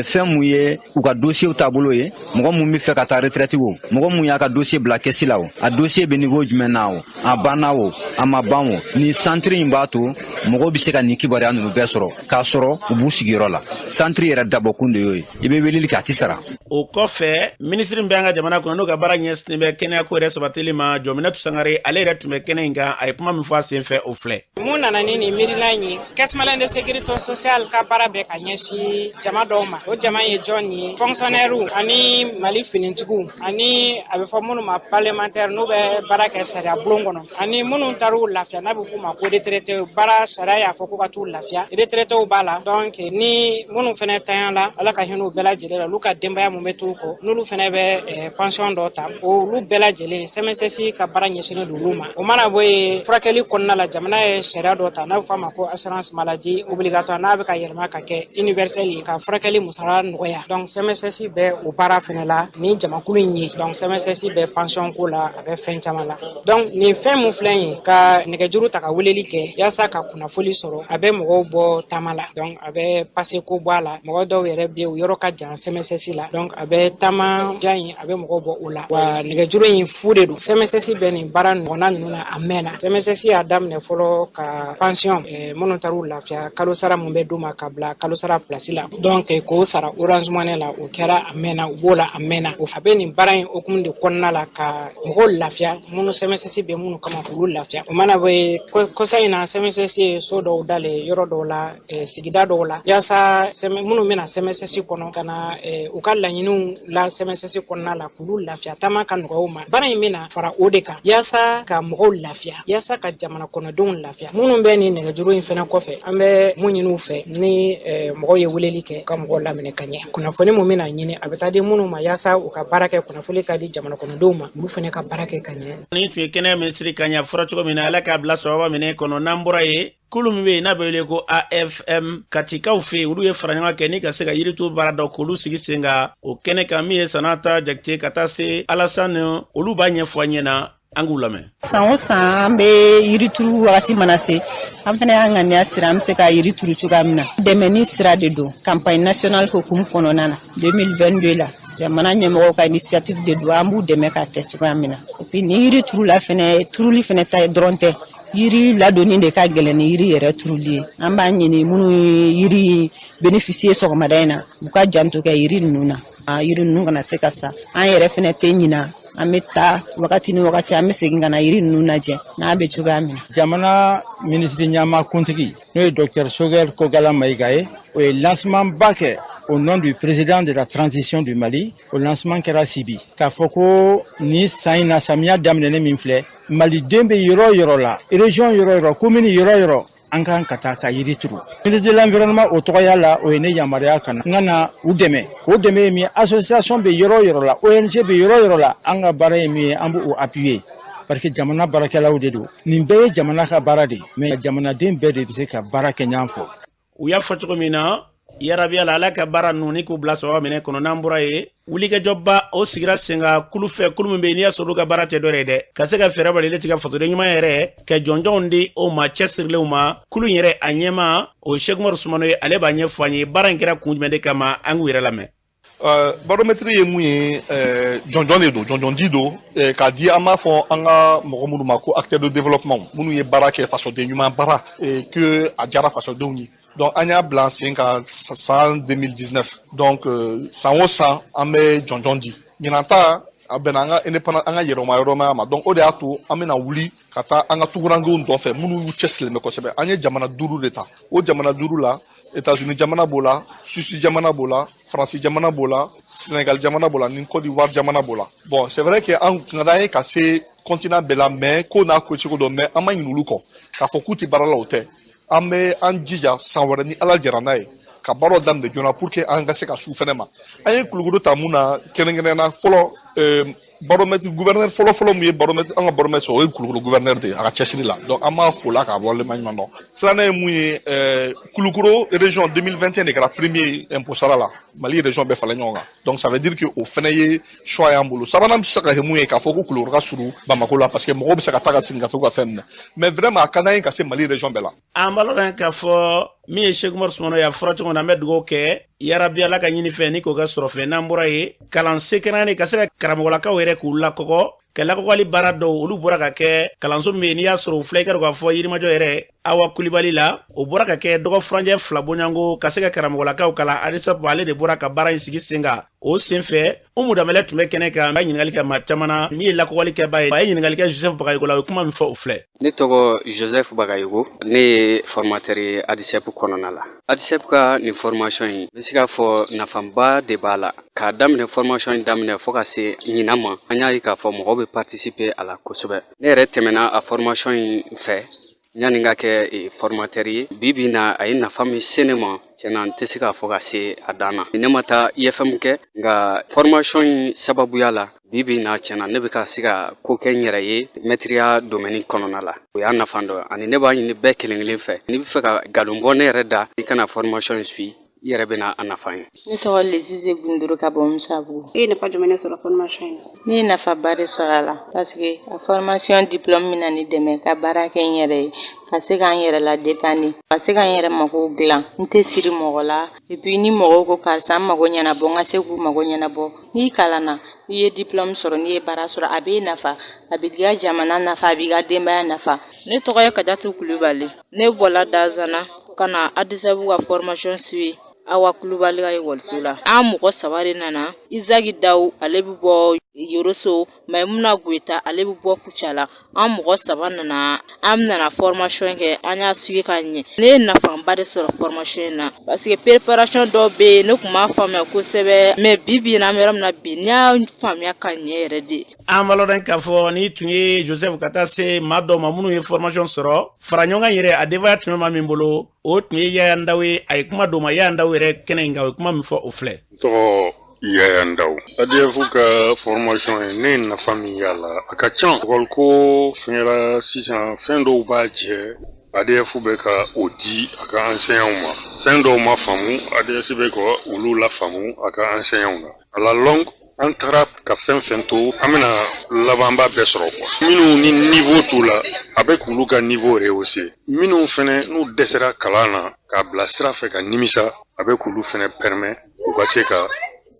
fɛn mun ye u ka dossier taabolo ye, mɔgɔ mun bɛ fɛ ka taa retraite o, mɔgɔ mun y'a ka dossier bila kɛsi la o, a dossier bɛ niveau jumɛn na o, a banna o, a ma ban o. Nin centre in b'a to mɔgɔw bɛ se ka nin kibaruya ninnu bɛɛ sɔrɔ k'a sɔrɔ u b'u sigiyɔrɔ la. Centre yɛrɛ dabɔkun de y'o ye. I bɛ weleli kɛ, a ti sara. O kɔfɛ, minisiri min bɛ an ka jamana kɔnɔ, n'o ka baara ɲɛsinnen bɛ kɛnɛyako yɛrɛ sabatili ma, Jɔminɛtu Sangare, ale yɛrɛ tun bɛ kɛnɛ in kan. A ye kuma min fɔ a senfɛ, o filɛ. Mun nana ni nin miirina in ye? Caisse malienne de sécurité sociale ka baara bɛ ka ɲɛsin jama dɔw ma. O jama ye jɔn ye? Fonctionnaire ani Mali finitigiw, ani a bɛ fɔ minnu ma parlementaire, n'u bɛ baara kɛ sariya bulon kɔnɔ, ani minnu taar'u lafiya, n'a bɛ f'u ma ko retraité. Baara sariya y'a fɔ ko ka t'u lafiya, retraitéw b'a la. Donc ni minnu fɛnɛ tanya la, Ala ka hinɛ u bɛɛ lajɛlen la, olu ka denbaya mun bɛ t'u kɔ, n'olu fɛnɛ bɛ pension dɔ ta, olu bɛɛ lajɛlen, CMSS ka baara ɲɛsinnen don olu ma. O mana bɔ yen, furakɛli kɔnɔna la, jamana ye sariya dɔ ta n'a bɛ fɔ a ma ko assurance maladie obligatoire, n'a bɛ ka yɛlɛma ka kɛ universelle ye, ka furakɛli musaka nɔgɔya. Donc CMSS bɛ o baara fɛnɛ la ni jamakulu in ye. Donc CMSS bɛ pension ko la, a bɛ fɛn caman la. Donc nin fɛn mun filɛ nin ye, ka nɛgɛjuru ta ka weleli kɛ yaasa ka kunnafoli sɔrɔ, a bɛ mɔgɔw bɔ taama la. Donc a bɛ passe ko bɔ a la. Mɔgɔ dɔw yɛrɛ bɛ yen, u yɔrɔ ka jan CMSS la, donc a bɛ taama jan in, a bɛ mɔgɔw bɔ o la. Wa nɛgɛjuru in fu de don. CMSS bɛ nin baara ɲɔgɔnna ninnu na a mɛnna. CMSS y'a daminɛ fɔlɔ ka pension, minnu taar'u lafiya, kalo sara mun bɛ d'u ma ka bila kalo sara place la, donc k'o sara Orange Money la, o kɛra a mɛnna, u b'o la a mɛnna. A bɛ nin baara in hukumu de kɔnɔna la ka mɔgɔw lafiya, minnu CMSS bɛ minnu kama, k'olu lafiya. O mana bɔ yen, kɔsa in na, CMSS ye so dɔw dalen yɔrɔ dɔw la, sigida dɔw la, yaasa minnu bɛna CMSS kɔnɔ ka na u ka laɲiniw la CMSS kɔnɔna la, k'olu lafiya, taama ka nɔgɔya u ma. Baara in bɛna fara o de kan yaasa ka mɔgɔw lafiya, yaasa ka jamana kɔnɔdenw lafiya. Minnu bɛ nin nɛgɛjuru in fɛnɛ kɔfɛ, an bɛ mun ɲini u fɛ? Ni mɔgɔw ye weleli kɛ, ka mɔgɔw laminɛ ka ɲɛ, kunnafoni mun bɛna ɲini, a bɛ taa di minnu ma yaasa u ka baara kɛ, kunnafoni ka di jamana kɔnɔdenw ma, olu fɛnɛ ka baara kɛ ka ɲɛ. Nin tun ye kɛnɛya minisiri ka ɲɛ fɔra cogo min na, Ala k'a bila sababa minɛ kɔnɔ. N'an bɔra yen, kulu min bɛ yen n'a bɛ wele ko AFM Katikaw fɛ yen, olu ye fara ɲɔgɔn kɛ ni ka se ka yirituru baara dɔ k'olu sigi sen kan. O kɛnɛ kan, min ye Sanata Jakite ka taa se Alasani, olu b'a ɲɛfɔ an ɲɛna, an k'u lamɛn. San o san, an bɛ yirituru wagati mana se, an fana y'an ŋaniya sira, an bɛ se ka yiri turu cogoya min na. Dɛmɛni sira de don, campagne nationale hukumu kɔnɔna na 2022 la, jamana ɲɛmɔgɔw ka initiative de don, an b'u dɛmɛ k'a kɛ cogoya min na. Et puis ni yiri turula fɛnɛ, turuli fɛnɛ ta dɔrɔn tɛ, yiri ladonni de ka gɛlɛn ni yiri yɛrɛ turuli ye. An b'a ɲini minnu ye yiri bénéficier sɔgɔmada in na, u ka janto kɛ yiri ninnu na, yiri ninnu kana se ka sa. An yɛrɛ fɛnɛ tɛ ɲina, an bɛ taa wagati ni wagati, an bɛ segin ka na yiri ninnu lajɛ n'a bɛ cogoya min na. Jamana minisiri ɲɛma kuntigi, n'o ye docteur Choguel Kokalla Maïga ye, o ye lancement ba kɛ au nom du président de la transition du Mali. O lancement kɛra Sibi, k'a fɔ ko ni san in na, samiya daminɛnen min filɛ, maliden bɛ yɔrɔ o yɔrɔ la, région yɔrɔ o yɔrɔ, commune yɔrɔ o yɔrɔ, an kan ka taa ka yiri turu. Ministre de l'Environnement o tɔgɔya la, o ye ne yamaruya ka na n ka na u dɛmɛ. O dɛmɛ ye min ye, association bɛ yɔrɔ o yɔrɔ la, ONG bɛ yɔrɔ o yɔrɔ la, an ka baara ye min ye, an b'o appuyer, parce que jamana baarakɛlaw de don. Nin bɛɛ ye jamana ka baara de ye, mais jamanaden bɛɛ de bɛ se ka baara kɛ ɲɔgɔn fɛ. U y'a fɔ cogo min na, yarabiya la, Ala ka baara ninnu ni k'u bila saba minɛ kɔnɔ. N'an bɔra yen, wulikajɔba o sigira sen kan kulu fɛ, kulu min bɛ yen n'i y'a sɔrɔ olu ka baara tɛ dɔ ye dɛ, ka se ka fɛɛrɛ bali tigɛ fasoden ɲuman yɛrɛ ka jɔnjɔnw di o ma cɛsirilenw ma. Kulu in yɛrɛ a ɲɛma, o ye Sɛkumaru Sumano ye, ale b'a ɲɛfɔ an ye baara in kɛra kun jumɛn de kama. An k'u yɛrɛ lamɛn. Baromètre ye mun ye? Jɔnjɔn de don, jɔnjɔn di don k'a di, an b'a fɔ an ka mɔgɔ minnu ma ko acteur de développement, minnu ye baara kɛ, fasoden ɲuman baara que a diyara fasodenw ye. Donc an y'a bila sen kan san 2019. Donc san o san, an bɛ jɔnjɔn di. Ɲinan ta, a bɛnna an ka indépendance, an ka yɛrɛma yɔrɔmaya ma. Donc o de y'a to an bɛna wuli ka taa an ka tugurangenw nɔfɛ, minnu y'u cɛsirilen bɛ kosɛbɛ. An ye jamana duuru de ta. O jamana duuru la, États-Unis jamana b'o la, Suisse jamana b'o la, Faransi jamana b'o la, Sénégal jamana b'o la, ni Côte d'Ivoire jamana b'o la. Bon, c'est vrai que an kun ka d'an ye ka se continent bɛɛ la, mais ko n'a ko cogo dɔn, mais an ma ɲinɛ olu kɔ k'a fɔ k'u tɛ baara la, o tɛ. An bɛ an jija san wɛrɛ, ni Ala jɛra n'a ye, ka baaraw daminɛ joona pour que an ka se ka s'u fɛnɛ ma. An ye Kulukoro ta mun na kɛrɛnkɛrɛnnenya la fɔlɔ? Baromètre gouverneur fɔlɔ fɔlɔ mun ye baromètre, an ka baromètre sɔrɔ, o ye Kulukoro gouverneur de ye, a ka cɛsiri la. Donc an b'a fo la k'a waleɲuman dɔn. Filanan ye mun ye? Kulukoro région, 2021 de kɛra premier impôt sara la, Mali région bɛɛ fara ɲɔgɔn kan. Donc ça veut dire que o fɛnɛ ye choix y'an bolo. Sabanan bɛ se ka kɛ mun ye? K'a fɔ ko Kulukoro ka surun Bamako la, parce que mɔgɔw bɛ se ka taa ka segin ka t'u ka fɛn minɛ. Mais vraiment, a ka d'an ye ka se Mali région bɛɛ la. An b'a lɔn k'a fɔ min ye Sɛkumaru Sumano ye, a fɔra cogo min na, an bɛ dugawu kɛ yarabi, Ala ka ɲini fɛ ni k'o kɛ sɔrɔ fɛ. N'an bɔra yen, kalansen kɛrɛnkɛrɛnnen ka se ka karamɔgɔlakaw yɛrɛ k'u lakɔgɔ ka lakɔgɔli baara dɔw, olu bɔra ka kɛ kalanso min bɛ yen n'i y'a sɔrɔ o filɛ, i ka dɔn k'a fɔ Yirimajɔ yɛrɛ, Awa Kulibali la, o bɔra ka kɛ dɔgɔ furancɛ 2 bɔɲɔgɔnko ka se ka karamɔgɔlakaw kalan. Alisap, ale de bɔra ka baara in sigi sen kan. O senfɛ, Umu Danbɛlɛ tun bɛ kɛnɛ kan, a ye ɲininkali kɛ maa caman na. Min ye lakɔgɔli kɛba ye, a ye ɲininkali kɛ Joseph Bagayogo la. O ye kuma min fɔ, o filɛ. Ne tɔgɔ Joseph Bagayogo, ne ye formateur ye ADISEP kɔnɔna la. ADISEP ka nin formation in, n bɛ se k'a fɔ nafaba de b'a la. K'a daminɛ formation in daminɛ fo ka se ɲinan ma, an y'a ye k'a fɔ mɔgɔw bɛ participer a la kosɛbɛ. Ne yɛrɛ tɛmɛna a formation in fɛ yanni n ka kɛ formateur ye. Bi bi in na, a ye nafa min se ne ma, tiɲɛna, n tɛ se k'a fɔ ka se a dan na. Ne ma taa IFM kɛ, nka formation in sababuya la, bi bi in na, tiɲɛna, ne bɛ ka se ka ko kɛ n yɛrɛ ye mɛtiriya domaine kɔnɔna la. O y'a nafa dɔ ye. Ani ne b'a ɲini bɛɛ kelen kelen fɛ, n'i bɛ fɛ ka nkalon bɔ ne yɛrɛ da, i kana formation in suit, i yɛrɛ bɛna a nafa ye. Ne tɔgɔ Lesize Gundoro ka bɔ Musabugu. I ye nafa jumɛn de sɔrɔ formation in na? Ne ye nafaba de sɔrɔ a la, parce que a formation diplôme bɛna ne dɛmɛ ka baara kɛ n yɛrɛ ye, ka se ka n yɛrɛ la dépanner, ka se ka n yɛrɛ mago dilan, n tɛ siri mɔgɔ la. Et puis ni mɔgɔw ko karisa n mago ɲɛnabɔ, n ka se k'u mago ɲɛnabɔ. N'i kalanna, n'i ye diplôme sɔrɔ, n'i ye baara sɔrɔ, a b'e nafa, a b'i ka jamana nafa, a b'i ka denbaya nafa. Ne tɔgɔ ye Kajatu Kulubali. Ne bɔla Dazana ka na ADISEP ka formation suit Awa Kulubali ka ekɔliso la. An mɔgɔ saba de nana: Izaki Daw, ale bɛ bɔ Yoroso, Maimuna Goyita, ale bɛ bɔ Kucala. An mɔgɔ saba nana, an nana formation kɛ, an y'a suit ka ɲɛ. Ne ye nafaba de sɔrɔ formation in na, parce que préparation dɔw bɛ yen, ne tun m'a faamuya kosɛbɛ, mais bi bi in na, an bɛ yɔrɔ min na bi, ne y'a faamuya ka ɲɛ yɛrɛ de. An b'a lɔn k'a fɔ ni tun ye Joseph ka taa se maa dɔw ma minnu ye formation sɔrɔ fara ɲɔgɔn kan yɛrɛ, a denbaya tun bɛ maa min bolo, o tun ye Yaya Ndaw ye. A ye kuma d'o ma. Yaya Ndaw yɛrɛ kɛnɛ in kan, o ye kuma min fɔ, o filɛ. Tɔgɔ Yaya Ndaw. ADF ka formation ye, ne ye nafa min y'a la, a ka ca. Ekɔli ko fɛngɛla sisan, fɛn dɔw b'a jɛ, ADF bɛ ka o di a ka enseignants ma. Fɛn dɔw ma faamu, ADF bɛ ka olu lafaamu a ka enseignants na. À la longue, an taara ka fɛn fɛn to, an bɛna labanba bɛɛ sɔrɔ quoi. Minnu ni niveau t'u la, a bɛ k'olu ka niveau rehausser. Minnu fɛnɛ n'u dɛsɛra kalan na k'a bila sira fɛ ka nimisa, a bɛ k'olu fɛnɛ permet u ka se ka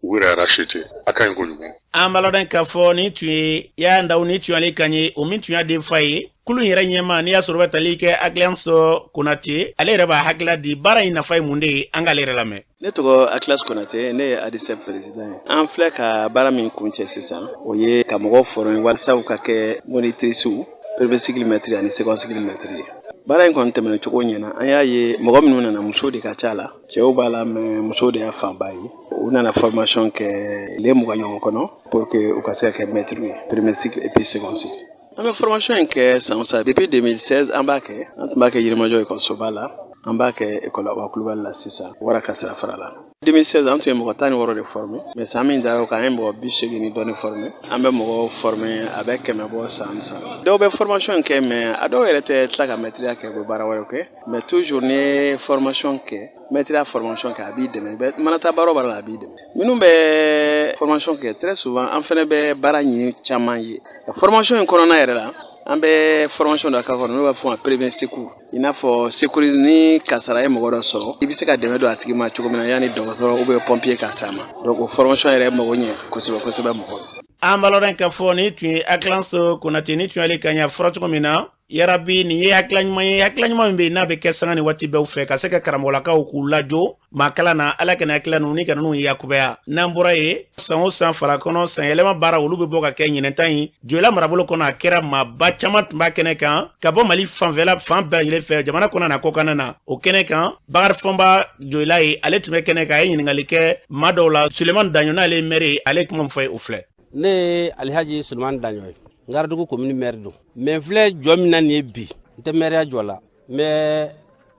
u yɛrɛ racheter. A ka ɲi kojugu. An b'a lɔn k'a fɔ ni tun ye Yaya Ndaw, ni tun y'ale kan ye, o min tun y'a den fa ye. Kulu yɛrɛ ɲɛma, n'i y'a sɔrɔ bɛ tali kɛ Akilas Konate, ale yɛrɛ b'a hakilila di baara in nafa ye mun de ye. An k'ale yɛrɛ lamɛn. Ne tɔgɔ Akilas Konate, ne ye ADISEP président ye. An filɛ ka baara min kuncɛ sisan, o ye ka mɔgɔw former walasa u ka kɛ monitrices, premier cycle maître ani second cycle maître ye. Baara in kɔni tɛmɛna cogo ɲɛna. An y'a ye mɔgɔ minnu nana, musow de ka ca la. Cɛw b'a la, mais musow de y'a fanba ye. U nana formation kɛ tile 20 ɲɔgɔn kɔnɔ pour que u ka se ka kɛ maître ye, premier cycle et puis second cycle. An bɛ formation in kɛ san o san depuis 2016. An b'a kɛ, an tun b'a kɛ Yirimajɔ ekɔlisoba la, an b'a kɛ ekɔli Awa Kulubali la sisan, wara ka sira fara la. 2016, an tun ye mɔgɔ 16 de former, mais san min dara o kan, an ye mɔgɔ 80 ni dɔɔni former. An bɛ mɔgɔw former, a bɛ 100 bɔ san san. Dɔw bɛ formation in kɛ, mais a dɔw yɛrɛ tɛ tila ka mɛtiriya kɛ, u bɛ baara wɛrɛw kɛ. Mais toujours, n'i ye formation kɛ, mɛtiriya formation kɛ, a b'i dɛmɛ. I mana taa baara o baara la, a b'i dɛmɛ. Minnu bɛ formation kɛ, très souvent an fana bɛ baara ɲini caman ye formation in kɔnɔna yɛrɛ la. An bɛ formation dɔ k'a kɔnɔ, n'o b'a fɔ ma premier secours, i n'a fɔ secourisme. Ni kasara ye mɔgɔ dɔ sɔrɔ, i bɛ se ka dɛmɛ don a tigi ma cogo min na yanni dɔgɔtɔrɔ ou bien pompier ka s'a ma. Donc o formation yɛrɛ mago ɲɛ kosɛbɛ kosɛbɛ mɔgɔ. An b'a lɔn k'a fɔ ni tun ye Akilas Konate, ni tun y'ale ka ɲɛ fɔra cogo min na. Yarabi, nin ye hakilila ɲuman ye, hakilila ɲuman min bɛ yen n'a bɛ kɛ sanga ni waati bɛɛ fɛ, ka se ka karamɔgɔlakaw k'u lajɔ maa kalan na. Ala kana hakilila ninnu ni ka ninnu yakubaya. N'an bɔra yen, san o san fara kɔnɔ san yɛlɛma baara, olu bɛ bɔ ka kɛ. Ɲinɛnta in, Joyila marabolo kɔnɔ, a kɛra maaba caman tun b'a kɛnɛ kan ka bɔ Mali fanfɛla fan bɛɛ lajɛlen fɛ, jamana kɔnɔ n'a kɔkanna na. O kɛnɛ kan, Bakari Fɔnba Joyila ye, ale tun bɛ kɛnɛ kan. A ye ɲininkali kɛ maa dɔw la. Sulemani Daɲɔ, n'ale ye maire ye, ale ye kuma min fɔ ye, o filɛ. Ne ye Alihaji Sulemani Daɲɔ ye, Ngaradugu commune maire don, mais n filɛ jɔ min na nin ye bi, n tɛ maire jɔ la, n bɛ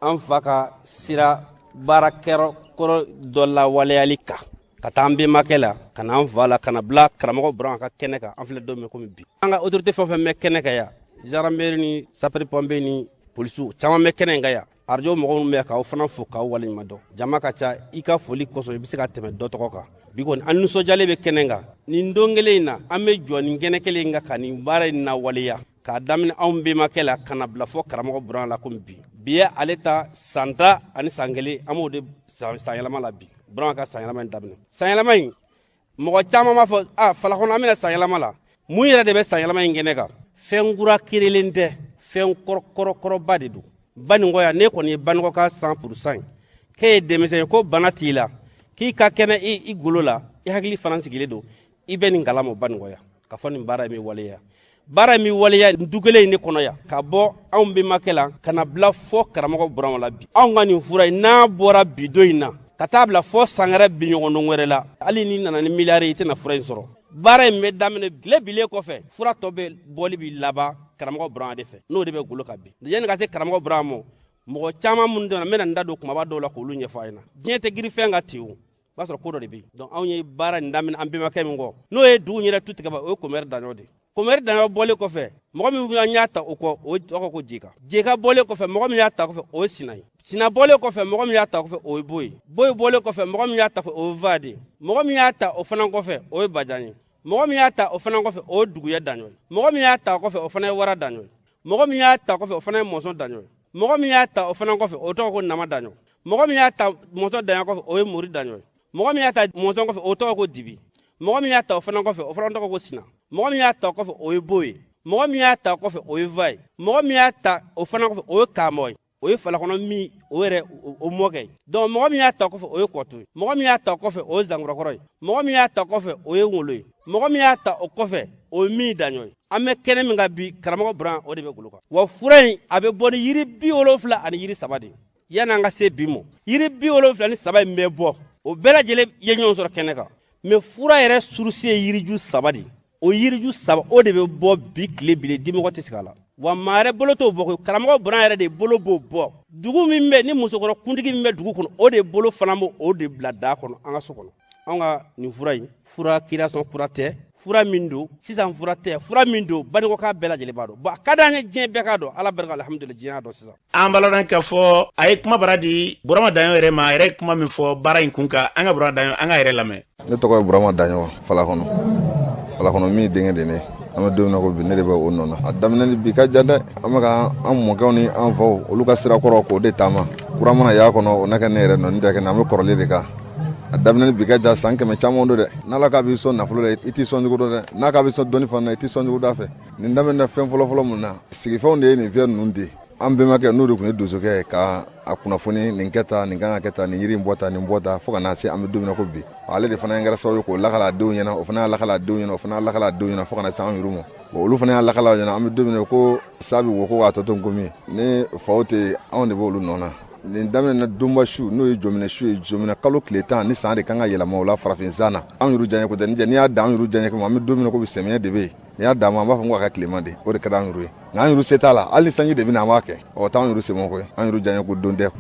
an fa ka sira baarakɛyɔrɔ kɔrɔ dɔ lawaleyali kan, ka taa an bɛnbakɛ la, ka na an fa la, ka na bila karamɔgɔ Buran ka kɛnɛ kan. An filɛ don min komi bi, an ka autorité fɛn o fɛn bɛ kɛnɛ kan yan, gendarmerie ni sapeur pompier ni polisiw caman bɛ kɛnɛ in kan yan, arajo mɔgɔw minnu bɛ yan, k'aw fana fo k'aw waleɲuman dɔn. Jama ka ca, i ka foli kosɔn i bɛ se ka tɛmɛ dɔ tɔgɔ kan. Bi kɔni, an nisɔndiyalen bɛ kɛnɛ kan nin don kelen in na. An bɛ jɔ nin kɛnɛ kelen in kan ka nin baara in lawaleya, k'a daminɛ anw bɛnbakɛ la ka na bila fɔ karamɔgɔ Buran la. Komi bi bi ye ale ta san 10 ani san 1, an b'o de san yɛlɛma la bi. Buran ka san yɛlɛma in daminɛ, san yɛlɛma in, mɔgɔ caman b'a fɔ a Falakɔnɔ, an bɛna san yɛlɛma la. Mun yɛrɛ de bɛ san yɛlɛma in kɛnɛ kan? Fɛn kura kerelen tɛ, fɛn kɔrɔkɔrɔba de don. Banikɔ yan, ne kɔni ye Banikɔ ka 100% ye. K'e ye denmisɛn ye, ko bana t'i la, K'i ka kɛnɛ i golo la, i hakili fana sigilen don, i bɛ nin kalama Banikɔ yan, ka fɔ nin baara in bɛ waleya. Baara in bɛ waleya du kelen in de kɔnɔ yan, ka bɔ anw bɛnbakɛ la ka na bila fɔ karamɔgɔ Burama la bi. Anw ka nin fura in n'a bɔra bi don in na ka taa bila fɔ san wɛrɛ bi ɲɔgɔndon wɛrɛ la, hali n'i nana ni miliyari ye, i tɛna fura in sɔrɔ. Baara in bɛ daminɛ tile bilen kɔfɛ, fura tɔ bɛ bɔli bɛ laban karamɔgɔ Burama de fɛ, n'o de bɛ golo kan bi. Yanni ka se karamɔgɔ Burama ma, mɔgɔ caman minnu donna, n bɛna n da don kumaba dɔw la k'olu ɲɛfɔ a ɲɛna. Diɲɛ tɛ girin fɛn kan ten o, o b'a sɔrɔ ko dɔ de bɛ yen. Donc anw ye baara in daminɛ an bɛnbakɛ min kɔ, n'o ye dugu yɛrɛ tu tigɛ, o ye Komɛri Daɲɔ de ye. Komɛri Daɲɔ bɔlen kɔfɛ, mɔgɔ min an y'a ta o kɔ, o tɔgɔ ko Jeka. Jeka bɔlen kɔfɛ, mɔgɔ min y'a ta kɔfɛ, o ye Sina ye. Sina bɔlen kɔfɛ, mɔgɔ min y'a ta kɔfɛ, o ye Boye ye. Boye bɔlen kɔfɛ, mɔgɔ min y'a ta kɔfɛ, o ye Vade ye. Mɔgɔ min y'a ta o fana kɔfɛ, o ye Bajan ye. Mɔgɔ min y'a ta o fana kɔfɛ, o ye Duguyɛ Daɲɔ ye. Mɔgɔ min y'a ta o kɔfɛ, o fana ye Wara Daɲɔ ye. Mɔgɔ min y'a ta kɔfɛ, o fana ye Mɔsɔn Daɲɔ ye. Mɔgɔ min y'a ta o fana kɔfɛ, o tɔgɔ ko Nama Daɲɔ. Mɔgɔ min y'a ta Mɔsɔn Daɲɔ kɔfɛ, o ye Mori Daɲɔ ye. Mɔgɔ min y'a ta Mɔsɔn kɔfɛ, o tɔgɔ ko Dibi. Mɔgɔ min y'a ta o fana kɔfɛ, o fana tɔgɔ ko Sina. Mɔgɔ min y'a ta o kɔfɛ, o ye Boye ye. Mɔgɔ min y'a ta o kɔfɛ, o ye Va ye. Mɔgɔ min y'a ta o fana kɔfɛ, o ye Kaamɔ ye. O ye Falakɔnɔ min, o yɛrɛ o mɔkɛ ye. Donc mɔgɔ min y'a ta o kɔfɛ, o ye Kɔto ye. Mɔgɔ min y'a ta o kɔfɛ, o ye Zankurakɔrɔ ye. Mɔgɔ min y'a ta o kɔfɛ, o ye Ŋolo ye. Mɔgɔ min y'a ta o kɔfɛ, o ye min Daɲɔ ye. An bɛ kɛnɛ min kan bi, karamɔgɔ Buran, o de bɛ golo kan. Wa fura in, a bɛ bɔ ni yiri 73 ani yiri 3 de ye. Yanni an ka se bi ma, yiri 73 in bɛ bɔ, o bɛɛ lajɛlen ye ɲɔgɔn sɔrɔ kɛnɛ kan. Mais fura yɛrɛ source ye yiriju 3 de ye. O yiriju 3, o de bɛ bɔ bi tile bilen, dimɔgɔ tɛ sigi a la. Wa maa yɛrɛ bolo t'o bɔ koyi, karamɔgɔ Buran yɛrɛ de bolo b'o bɔ. Dugu min bɛ ni musokɔrɔ kuntigi min bɛ dugu kɔnɔ, o de bolo fana b'o de bila daa kɔnɔ an ka so kɔnɔ. Anw ka nin fura in, fura création kura tɛ, fura min don sisan fura tɛ, fura min don Banikɔka bɛɛ lajɛlen b'a dɔn. Bon, a ka d'an ye diɲɛ bɛɛ k'a dɔn. Ala barika, alhamdulillah, diɲɛ y'a dɔn sisan. An b'a lɔn k'a fɔ a ye kuma bara di Burama Daɲɔ yɛrɛ ma, a yɛrɛ ye kuma min fɔ baara in kun kan. An ka Burama Daɲɔ, an ka yɛrɛ lamɛn. Ne tɔgɔ ye Burama Daɲɔ, Falakɔnɔ. Falakɔnɔ min denkɛ de ne. An bɛ don min na ko bi, ne de bɛ o nɔ na. A daminɛ ni bi ka jan dɛ. An bɛ ka an mɔkɛw ni an faw, olu ka sira kɔrɔ k'o de taama. Kura mana y'a kɔnɔ, o na kɛ ne yɛrɛ nɔ, ni tɛ kɛ ne, an bɛ kɔrɔlen de kan. A daminɛ ni bi ka jan, san 100 caman don dɛ. N'Ala k'a b'i sɔn nafolo la, i t'i sɔn jugu dɔn dɛ. N'a k'a b'i sɔn dɔnni fana na, i t'i sɔn jugu da fɛ. Nin daminɛ fɛn fɔlɔfɔlɔ mun na, sigifɛnw de ye nin fɛn ninnu di. An bɛnbakɛ n'o de tun ye donsokɛ ye, ka a kunnafoni, nin kɛ tan, nin kan ka kɛ tan, nin yiri in bɔ tan, nin bɔ tan, fo ka na se an bɛ don min na ko bi. Ale de fana kɛra sababu ye k'o lakala a denw ɲɛna, o fana y'a lakala a denw ɲɛna, o fana y'a lakala a denw ɲɛna, fo ka na se an yɛrɛw ma. Bon, olu fana y'a lakala ɲɛna, an bɛ don min na ko sa bɛ wo ko k'a tɔ to nkomi ye. Ni faw tɛ yen, anw de b'olu nɔ na. Nin daminɛna donba su, n'o ye jɔminɛ su ye, jɔminɛ kalo tile 10 ni san de kan ka yɛlɛma o la farafin san na. Anw yɛrɛ diyaɲɛ ko tɛ, n'i y'a dan anw yɛrɛ diyaɲɛ kama, an bɛ don min na ko bi samiya de bɛ yen. N'i y'a dan ma, an b'a fɔ ko a ka tilema de, o de ka d'an yɛrɛ ye. Nka an yɛrɛ se t'a la, hali ni sanji de bɛ na, an b'a kɛ. Ɔ, t'anw yɛrɛ semɔ koyi, an yɛrɛ diyaɲɛ ko don tɛ.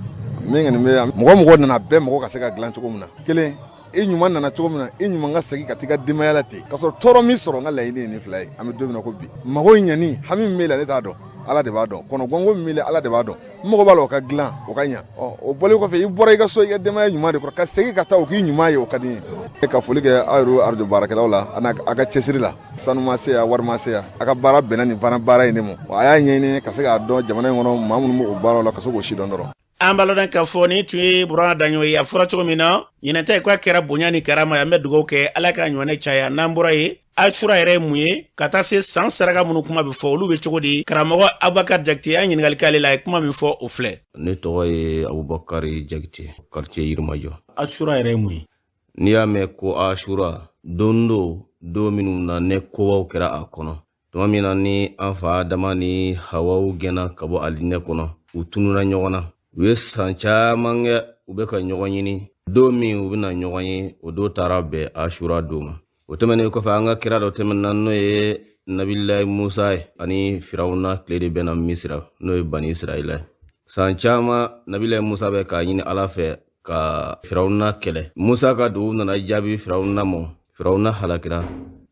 Min kɔni bɛ mɔgɔ mɔgɔ nana bɛɛ mɔgɔ ka se ka dilan cogo min na, kelen i ɲuman nana cogo min na, i ɲuman ka segin ka t'i ka denbaya la ten, k'a sɔrɔ tɔɔrɔ min sɔrɔ. N ka laɲini ye nin fila ye. An bɛ don min na ko bi, mago ɲɛni hami min b'e la, ne t'a dɔn, Ala de b'a dɔn. Kɔnɔ gɔngɔn min b'i la, Ala de b'a dɔn. N mago b'a la o ka dilan, o ka ɲa. Ɔ, o bɔlen kɔfɛ, i bɔra i ka so i ka denbaya ɲuman de kɔrɔ, ka segin ka taa o k'i ɲuman ye, o ka di n ye. Ka foli kɛ aw yɛrɛ arajo baarakɛlaw la, a n'a a ka cɛsiri la. Sanu ma se yan, wari ma se yan, a ka baara bɛnna nin fana baara in de ma. A y'a ɲɛɲini ka se k'a dɔn jamana in kɔnɔ maa minnu b'o baaraw la, ka se k'o sidɔn dɔrɔn. An b'a lɔn k'a fɔ nin tun ye Burama Daɲɔ ye. A fɔra cogo min na, ɲinan ta ye k'a kɛra bonya ni karama ye. An bɛ dugawu kɛ, Ala ka ɲɔgɔnɛ caya. N'an bɔra yen, Asura yɛrɛ ye mun ye, ka taa se san saraka minnu kuma bɛ fɔ, olu bɛ cogo di? Karamɔgɔ Abubakar Jakite, an ɲininkali k'ale la, a ye kuma min fɔ, o filɛ. Ne tɔgɔ ye Abubakari Jakite, quartier Yirimajɔ. Asura yɛrɛ ye mun ye? N'i y'a mɛn ko Asura, don don don minnu na ne kobaw kɛra a kɔnɔ. Tuma min na ni an fa Adama ni Hawaw gɛnna ka bɔ alijinɛ kɔnɔ, u tununa ɲɔgɔn na. U ye san caman kɛ u bɛ ka ɲɔgɔn ɲini. Don min u bɛna ɲɔgɔn ye, o don taara bɛn Asura don ma. O tɛmɛnen kɔfɛ, an ka kira dɔ tɛmɛna, n'o ye Nabilayi Musa ye, ani Firawuna tile de bɛnna Misira, n'o ye Bani Israɛla ye. San caman Nabilayi Musa bɛ k'a ɲini Ala fɛ ka Firawuna kɛlɛ. Musa ka dugawu nana jaabi Firawuna ma. Firawuna halakira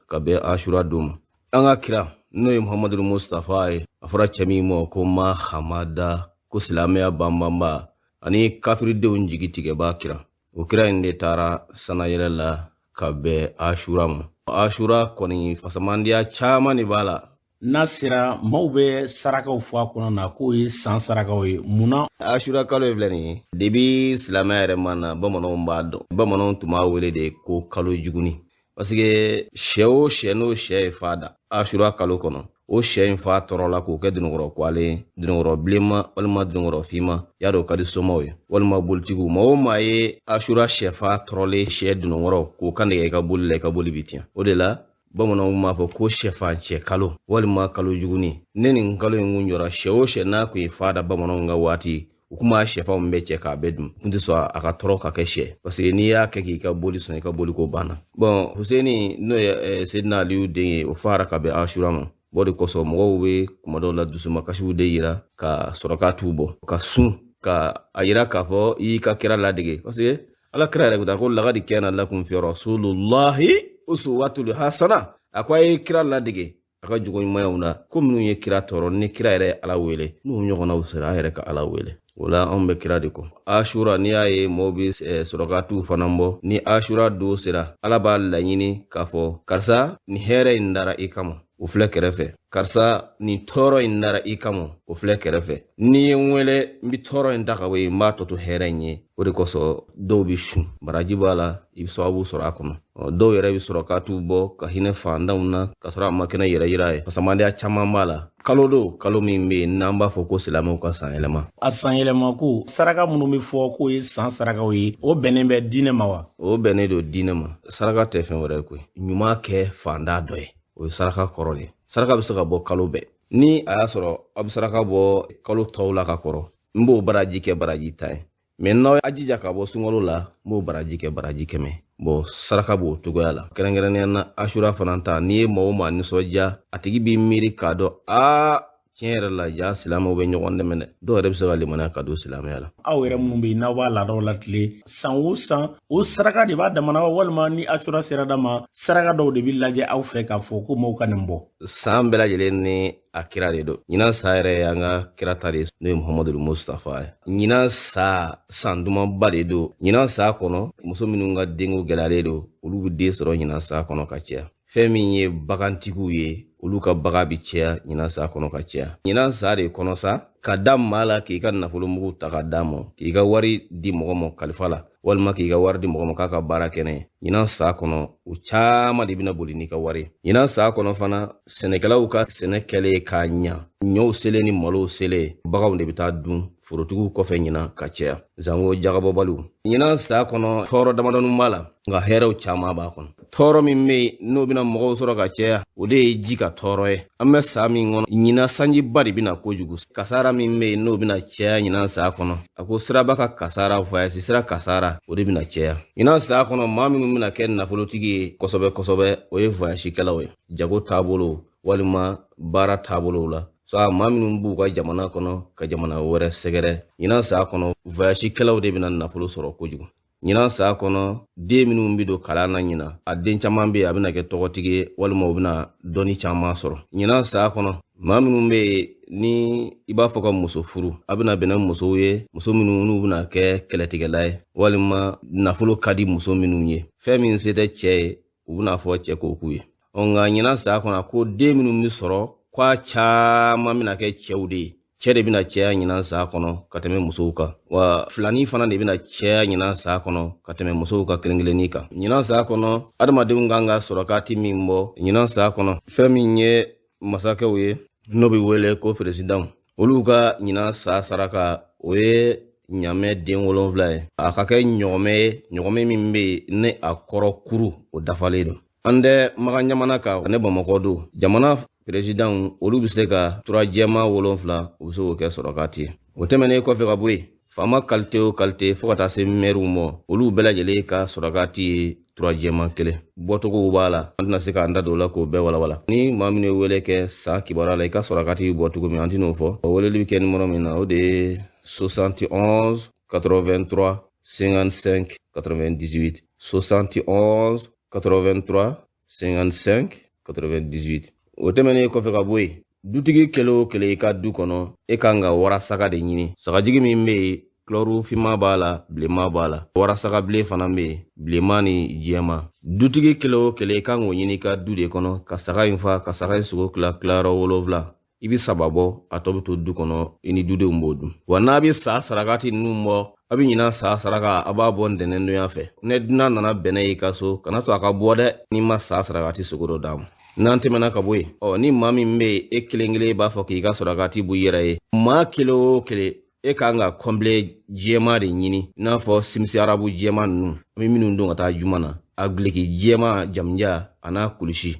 ka bɛn Asura don ma. An ka kira, n'o ye Muhamadu Mustafa ye, a fɔra cɛ min ma ko Mahamada, ko silamɛya banbanba ani kafiridenw jigi tigɛba kira, o kira in de taara sanayɛlɛ la ka bɛn Asura ma. Asura kɔni fasamandiya caman de b'a la. N'a sera, maaw bɛ sarakaw fɔ a kɔnɔ na k'o ye san sarakaw ye. Mun na? Asura kalo ye filɛ nin ye, debi silamɛya yɛrɛ ma na, bamananw b'a dɔn. Bamananw tun b'a wele de ko kalo juguni, parce que sɛ o sɛ n'o sɛ ye fa da Asura kalo kɔnɔ, O sɛ in fa tɔrɔla k'o kɛ dununkɔrɔ kwalen ye, dununkɔrɔ bilenma walima dununkɔrɔ finma, y'a dɔn o ka di somaw ye walima bolitigiw. Maa o maa ye asura sɛfa tɔrɔlen sɛ dununkɔrɔ k'o kantigɛ i ka boli la, i ka boli bi tiɲɛ. O de la bamananw b'a fɔ ko sɛfan cɛ kalo walima kalo juguni. Ne nin kalo in kun jɔra, sɛ o sɛ n'a kun ye fa da bamananw ka waati, u kun b'a sɛfanw bɛɛ cɛ k'a bɛɛ dun, kun tɛ sɔn a ka tɔrɔ ka kɛ sɛ, parce que n'i y'a kɛ k'i ka boli sɔn, i ka boli ko banna. Bɔn, Huseni n'o ye Sedina Aliyu den ye, o fara ka bɛn asura ma. O de kosɔn mɔgɔw bɛ kuma dɔw la dusumakasiw de yira ka sɔrɔkatiw bɔ ka sun, ka a yira k'a fɔ i y'i ka kira ladege, parce que ala kira yɛrɛ ko ta ko lagadi kɛna lakum fi rasulillahi uswatul hasana. A ko a ye kira ladege a ka jogo ɲumanyaw na, ko minnu ye kira tɔɔrɔ, ni kira yɛrɛ ye ala wele, n'u ɲɔgɔnnaw sera, a yɛrɛ ka ala wele. O la anw bɛ kira de kɔ. Asura, n'i y'a ye mɔgɔw bɛ sɔrɔkatiw fana bɔ, ni asura don sera, ala b'a laɲini k'a fɔ karisa nin hɛrɛ in dara i kama, o filɛ kɛrɛfɛ, karisa nin tɔɔrɔ in dara i kama, o filɛ kɛrɛfɛ, n'i ye n wele n bɛ tɔɔrɔ in ta ka bɔ yen, n b'a tɔ to hɛrɛ in ye. O de kosɔn dɔw bɛ sun, baraji b'a la, i bɛ sababu sɔrɔ a kɔnɔ. Dɔw yɛrɛ bɛ sɔrɔkatiw bɔ ka hinɛ fantanw na ka sɔrɔ a ma kɛnɛ yɛrɛ yira ye. Fasamandenya caman b'a la. Kalo don, kalo min bɛ yen n'an b'a fɔ ko silamɛw ka san yɛlɛma. A san yɛlɛma ko saraka minnu bɛ fɔ k'o ye san sarakaw ye, o bɛnnen bɛ diinɛ ma wa? O bɛnnen don diinɛ ma. Saraka tɛ fɛn wɛrɛ ye koyi, ɲuman kɛ fantan dɔ ye, o ye saraka kɔrɔ de ye. Saraka bɛ se ka bɔ kalo bɛɛ. Ni a y'a sɔrɔ aw bɛ saraka bɔ kalo tɔw la ka kɔrɔ, n b'o baraji kɛ baraji 10 ye. Mɛ n'aw y'a jija ka bɔ sunkalo la, n b'o baraji kɛ baraji 100. Bɔn, saraka b'o cogoya la. Kɛrɛnkɛrɛnnenya na asura fana ta, n'i ye maa o maa nisɔndiya, a tigi b'i miiri k'a dɔn aa tiɲɛ yɛrɛ la ja silamɛw bɛ ɲɔgɔn dɛmɛ dɛ. Dɔw yɛrɛ bɛ se ka limaniya ka don silamɛya la. Aw yɛrɛ minnu bɛ yen n'aw b'a laadaw latilen san o san, o saraka de b'a damana wa, walima ni asura sera da ma, saraka dɔw de bɛ lajɛ aw fɛ k'a fɔ ko maaw ka nin bɔ? San bɛɛ lajɛlen ni a kira de don. Ɲinan san yɛrɛ y'an ka kira ta de ye, n'o ye Muhamadu Mustafa ye. Ɲinan san, san dumanba de don. Ɲinan san kɔnɔ, muso minnu ka denko gɛlɛyalen don, olu bɛ den sɔrɔ ɲinan san kɔnɔ ka caya. Fɛn min ye bagantigiw ye, olu ka bagan bɛ caya ɲinan san kɔnɔ ka caya. Ɲinan san de kɔnɔ sa, ka da maa la k'i ka nafolomugu ta ka d'a ma, k'i ka wari di mɔgɔ ma kalifa la, walima k'i ka wari di mɔgɔ ma k'a ka baara kɛ n'a ye. Ɲinan san kɔnɔ, o caman de bɛna boli n'i ka wari. Ɲinan san kɔnɔ fana, sɛnɛkɛlaw ka sɛnɛ kɛlen k'a ɲa, ɲɔw selen ni malow selen, baganw de bɛ taa dun forotigiw kɔfɛ ɲinan ka caya, zanko jagabɔbaliw. Ɲinan san kɔnɔ, tɔɔrɔ damadɔnin b'a la, nka hɛrɛw caman b'a kɔnɔ. Tɔɔrɔ min bɛ yen n'o bɛna mɔgɔw sɔrɔ ka caya, o de ye ji ka tɔɔrɔ ye. An bɛ san min kɔnɔ ɲinan, sanjiba de bɛna kojugu. Kasara min bɛ yen n'o bɛna caya ɲinan san kɔnɔ, a ko siraba ka kasara, voyage sira kasara, o de bɛna caya ɲinan san kɔnɔ. Maa minnu bɛna kɛ nafolotigi ye kosɛbɛ kosɛbɛ, o ye voyageikɛlaw ye, jago taabolo walima baara taabolow la. Sa maa minnu b'u ka jamana kɔnɔ ka jamana wɛrɛ sɛgɛrɛ, ɲinan san kɔnɔ voyageikɛlaw de bɛna nafolo sɔrɔ kojugu. Ɲinan san kɔnɔ, den minnu bɛ don kalan na ɲinan, a den caman bɛ yen a bɛna kɛ tɔgɔtigi ye, walima u bɛna dɔnni caman sɔrɔ. Ɲinan san kɔnɔ, maa minnu bɛ yen ni i b'a fɔ ka muso furu, a bɛna bɛn ni musow ye, muso minnu n'u bɛna kɛ kɛlɛtigɛla ye, walima nafolo ka di muso minnu ye, fɛn min se tɛ cɛ ye, u bɛna fɔ cɛ k'o k'u ye. Nka ɲinan san kɔnɔ, ko den minnu bɛ sɔrɔ, k'a caman bɛna kɛ cɛw de ye. Cɛ de bɛna caya ɲinan san kɔnɔ ka tɛmɛ musow kan, wa filani fana de bɛna caya ɲinan san kɔnɔ ka tɛmɛ musow ka kelen kelenni kan. Ɲinan san kɔnɔ, adamadenw kan ka sɔrɔkati min bɔ ɲinan san kɔnɔ, fɛn min ye masakɛw ye n'o bɛ wele ko peresidanw, olu ka ɲinan san saraka, o ye ɲamɛ den 7 ye. A ka kɛ ɲɔgɔmɛ ye, ɲɔgɔmɛ min bɛ yen ni a kɔrɔ kuru, o dafalen don. An tɛ Makan jamana kan, ne Bamakɔ don. Jamana peresidanw, olu bɛ se ka tura jɛman 7, u bɛ se k'o kɛ sɔrɔkati ye. O tɛmɛnen kɔfɛ ka bɔ yen, faama kalite o kalite fo ka taa se mɛriw ma, olu bɛɛ lajɛlen ka sɔrɔkati ye tura jɛman 1. Bɔcogow b'a la, an tɛna se k'an da don o la k'o bɛɛ walawala. Ni maa minnu ye wele kɛ san kibaruya la, i ka sɔrɔkati bɛ bɔ cogo min, an tɛn'o fɔ. O weleli bɛ kɛ nimɔrɔ min na, o de ye 71 83 55 98, 71 83 55 98. O tɛmɛnen kɔfɛ ka bɔ yen, dutigi kelen o kelen i ka du kɔnɔ, e kan ka warasaga de ɲini. Sagajigi min bɛ yen, kulɔru finma b'a la, bilenma b'a la, warasaga bilen fana bɛ yen, bilenma ni jɛma. Dutigi kelen o kelen, i kan k'o ɲini i ka du de kɔnɔ, ka saga in fa, ka saga in sogo tila tilayɔrɔ 7. I bɛ 3 bɔ, a tɔ bɛ to du kɔnɔ, i ni dudenw b'o dun. Wa n'a bɛ sa sarakati ninnu bɔ, a bɛ ɲinan sa saraka, a b'a bɔ ntɛnɛndonya fɛ. Ne dunan nana bɛnɛ y'i ka so, kana to a ka bɔ dɛ n'i ma sa sarakati sogo dɔ d'a ma. N'an tɛmɛna ka bɔ yen, ɔ ni maa min bɛ yen, e kelen kelen b'a fɔ k'i ka sɔrɔkati bɔ i yɛrɛ ye, maa kelen o kelen, e kan ka kɔnbile jɛma de ɲini, i n'a fɔ simisi arabu jɛma ninnu an bɛ minnu don ka taa juma na, a gileki jɛma jamuja a n'a kulusi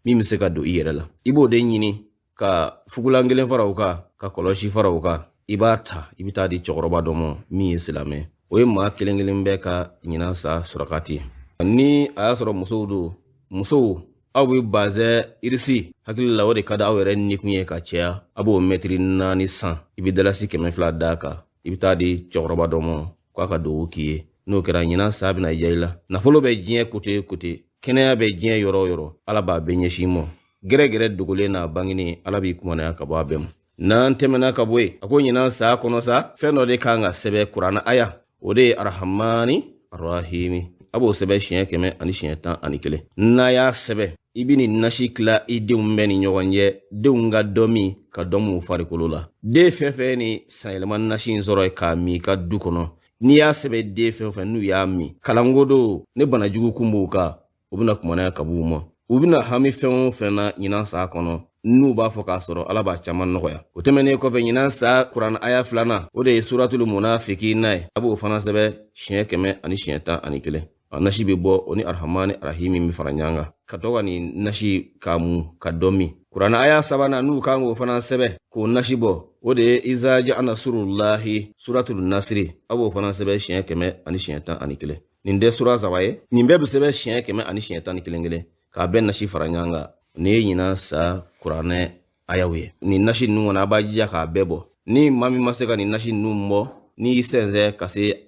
min bɛ se ka don i yɛrɛ la, i b'o de ɲini ka fugulan kelen fara o kan, ka kɔlɔsi fara o kan. I b'a ta, i bɛ taa di cɛkɔrɔba dɔ ma min ye silamɛ. O ye maa kelen kelen bɛɛ ka ɲinan sa sɔrɔkati ye. Ni a y'a sɔrɔ musow don, musow, aw bɛ bazɛ irisi hakili la, o de ka di aw yɛrɛ nikun ye ka caya, a b'o mɛtiri 4 san, i bɛ dalasi 200 d'a kan, i bɛ taa di cɛkɔrɔba dɔ ma k'a ka dugawu k'i ye. N'o kɛra, ɲinan sa bɛna diya i la. Nafolo bɛ diɲɛ kote o kote, kɛnɛya bɛ diɲɛ yɔrɔ o yɔrɔ, Ala b'a bɛɛ ɲɛsin ma. Gɛrɛgɛrɛ dogolen n'a bangenen, Ala b'i kumanaya ka bɔ a bɛɛ ma. N'an tɛmɛna ka bɔ yen, a ko ɲinan sa kɔnɔ sa, fɛn dɔ de kan ka sɛbɛn kuranɛ aya, o de ye Arahamani Arahimi. A b'o sɛbɛn siɲɛ 111. N'a y'a sɛbɛn, i bɛ nin nasi tila i denw bɛɛ ni ɲɔgɔn cɛ, denw ka dɔ min ka dɔ m'u farikolo la. Den fɛn fɛn ni sanyɛlɛma nasi in sɔrɔ k'a min i ka du kɔnɔ, n'i y'a sɛbɛn den fɛn fɛn n'u y'a min, kalanko don, ne banajugu kun b'u kan, u bɛna kumanaya ka b'u ma. U bɛna hami fɛn o fɛn na ɲinan sa kɔnɔ, n'u b'a fɔ k'a sɔrɔ, Ala b'a caman nɔgɔya. O tɛmɛnen kɔfɛ, ɲinan sa kuran aya filanan, o de ye suratul munafikina ye. A b'o fana sɛbɛn siɲɛ 111. A nasi bɛ bɔ o ni Arahamani Arahimi bɛ fara ɲɔgɔn kan ka to ka nin nasi k'a mun ka dɔ min. Kuranɛ aya sabanan, n'u kan k'o fana sɛbɛn k'o nasi bɔ, o de ye izaja anasurulahi suratul nasiri. A b'o fana sɛbɛn siɲɛ 111. Nin tɛ sura saba ye, nin bɛɛ bɛ sɛbɛn siɲɛ 111 kelen k'a bɛɛ nasi fara ɲɔgɔn kan. Nin ye ɲinan sa kuranɛ ayaw ye. Nin nasi ninnu kɔni, a b'a jija k'a bɛɛ bɔ. Ni maa min ma se ka nin nasi ninnu bɔ, n'i y'i sɛnsɛn ka se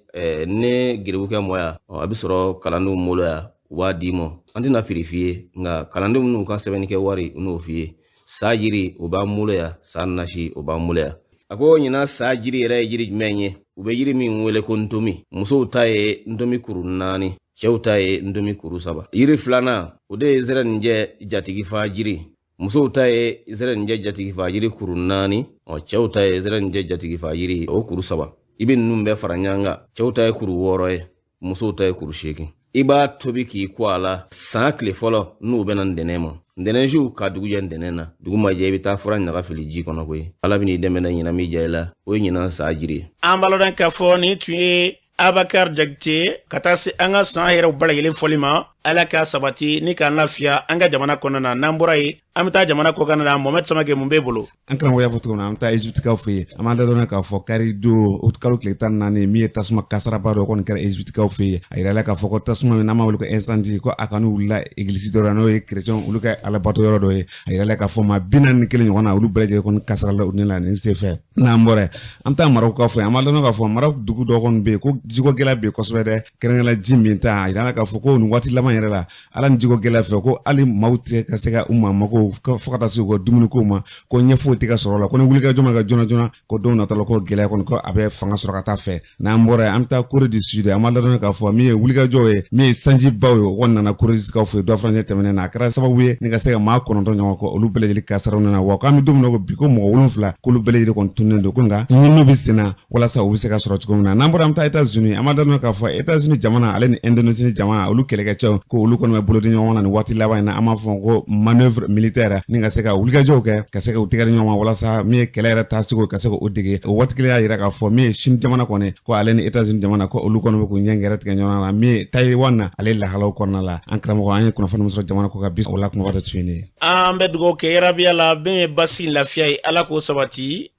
ne geribukɛ mɔ yan, a bɛ sɔrɔ kalandenw bolo yan, u b'a d'i ma. An tɛna prix f'i ye, nka kalandenw n'u ka sɛbɛnni kɛ wari, u n'o f'i ye. Sa jiri, o b'an bolo yan, sa nasi, o b'an bolo yan. A ko ɲinan sa jiri yɛrɛ ye jiri jumɛn ye? U bɛ jiri min wele ko ntomi. Musow ta ye ntomi kuru 4, cɛw ta ye ntomi kuru 3. Yiri filanan, o de ye zɛrɛninjɛ jatigifa jiri. Musow ta ye zɛrɛninjɛ jatigifa jiri kuru 4, cɛw ta ye zɛrɛninjɛ jatigifa jiri o kuru 3. I bɛ ninnu bɛɛ fara ɲɔgɔn kan, cɛw ta ye kuru 6 ye, musow ta ye kuru 8. I b'a tobi k'i ko a la san tile fɔlɔ n'u bɛna ntɛnɛn ma. Ntɛnɛn su ka dugu jɛ ntɛnɛn na, dugu ma jɛ, i bɛ taa fura ɲaga fili ji kɔnɔ koyi. Ala bɛn'i dɛmɛ dɛ, ɲinan b'i diya i la. O ye ɲinan sa jiri ye. An b'a lɔn k'a fɔ nin tun ye Abakar Jakite ka taa se an ka san hɛrɛw bɛɛ lajɛlen fɔli ma. Ala k'a sabati ni k'an lafiya an ka jamana kɔnɔna na. N'an bɔra yen, an bɛ taa jamana kɔkan na. Mohamɛd Samake, mun b'e bolo? An karamɔgɔ y'a fɔ cogo min na, an bɛ taa Egyptikaw fɛ yen. An b'an da dɔn k'a fɔ kari don, o kalo tile 14, min ye tasuma kasaraba dɔ kɔni kɛra Egyptikaw fɛ yen. A yirala k'a fɔ ko tasuma min n'an b'a wele ko incendie, ko a kɔni wulila egilisi dɔ la, n'o ye chrétien olu ka alabato yɔrɔ dɔ ye. A yirala k'a fɔ maa 41 ɲɔgɔn na, olu bɛɛ lajɛlen kɔni kasarala u ni la nin senfɛ. N'an bɔra yen, an bɛ taa Marɔku ka fɔ yen. An b'a dɔn k'a fɔ Marɔku dugu dɔ kɔni bɛ yen ko jiko gɛlɛya bɛ yen kosɛbɛ dɛ, kɛrɛnkɛrɛnnenya ji min ta. A yirala k'a fɔ ko nin waati laban yɛrɛ la, Ala ni jiko gɛlɛya fɛ, ko hali maaw tɛ ka se ka u maa mako fo ka taa se u ka dumuniko ma, ko ɲɛ foyi tɛ ka sɔrɔ la, ko ni wulikajɔ ma kɛ joona joona, ko don nata la, ko gɛlɛya kɔni, ko a bɛ fanga sɔrɔ ka taa fɛ. N'an bɔra yen, an bɛ taa Corée du Sud. An b'a ladɔnniya k'a fɔ min ye wulikajɔ ye, min ye sanjibaw ye, o kɔni nana Corée du Sud fɛ dɔ furancɛ tɛmɛnen na. A kɛra sababu ye ni ka se ka maa 9 ɲɔgɔn kɔ, olu bɛɛ lajɛlen kasaraw nana wa. K'an bɛ don min na ko bi, ko mɔgɔ 7 k'olu bɛɛ lajɛlen kɔni tununnen don, ko nka ɲininiw bɛ sen na walasa u bɛ se ka sɔrɔ cogo min na. N'an bɔra, an bɛ taa États-Unis. An b'a ladɔnniya k'a fɔ États-Unis jamana ale ni Indonésie jamana, olu kɛlɛkɛcɛw, ko olu kɔni bɛ bolo di ɲɔgɔn ma nin waati laban in na. An b'a fɔ ko manœuvre militaire ni ka se ka wulikajɔw kɛ, ka se ka u tɛgɛ di ɲɔgɔn ma walasa min ye kɛlɛ yɛrɛ taacogo, ka se k'o dege. O waati kelen y'a yira k'a fɔ min ye Chine jamana kɔni, ko ale ni États-Unis jamana, ko olu kɔni bɛ k'u ɲɛ gɛrɛ tigɛ ɲɔgɔn na min ye Taïwan na, ale lahalaw kɔnɔna la. An karamɔgɔ, an ye kunnafoni min sɔrɔ jamana kɔ kan bi, o la kumaba dɔ tun ye nin ye. An bɛ dugawu kɛ yarabiya la, bɛn ye basi lafiya ye, Ala k'o sabati.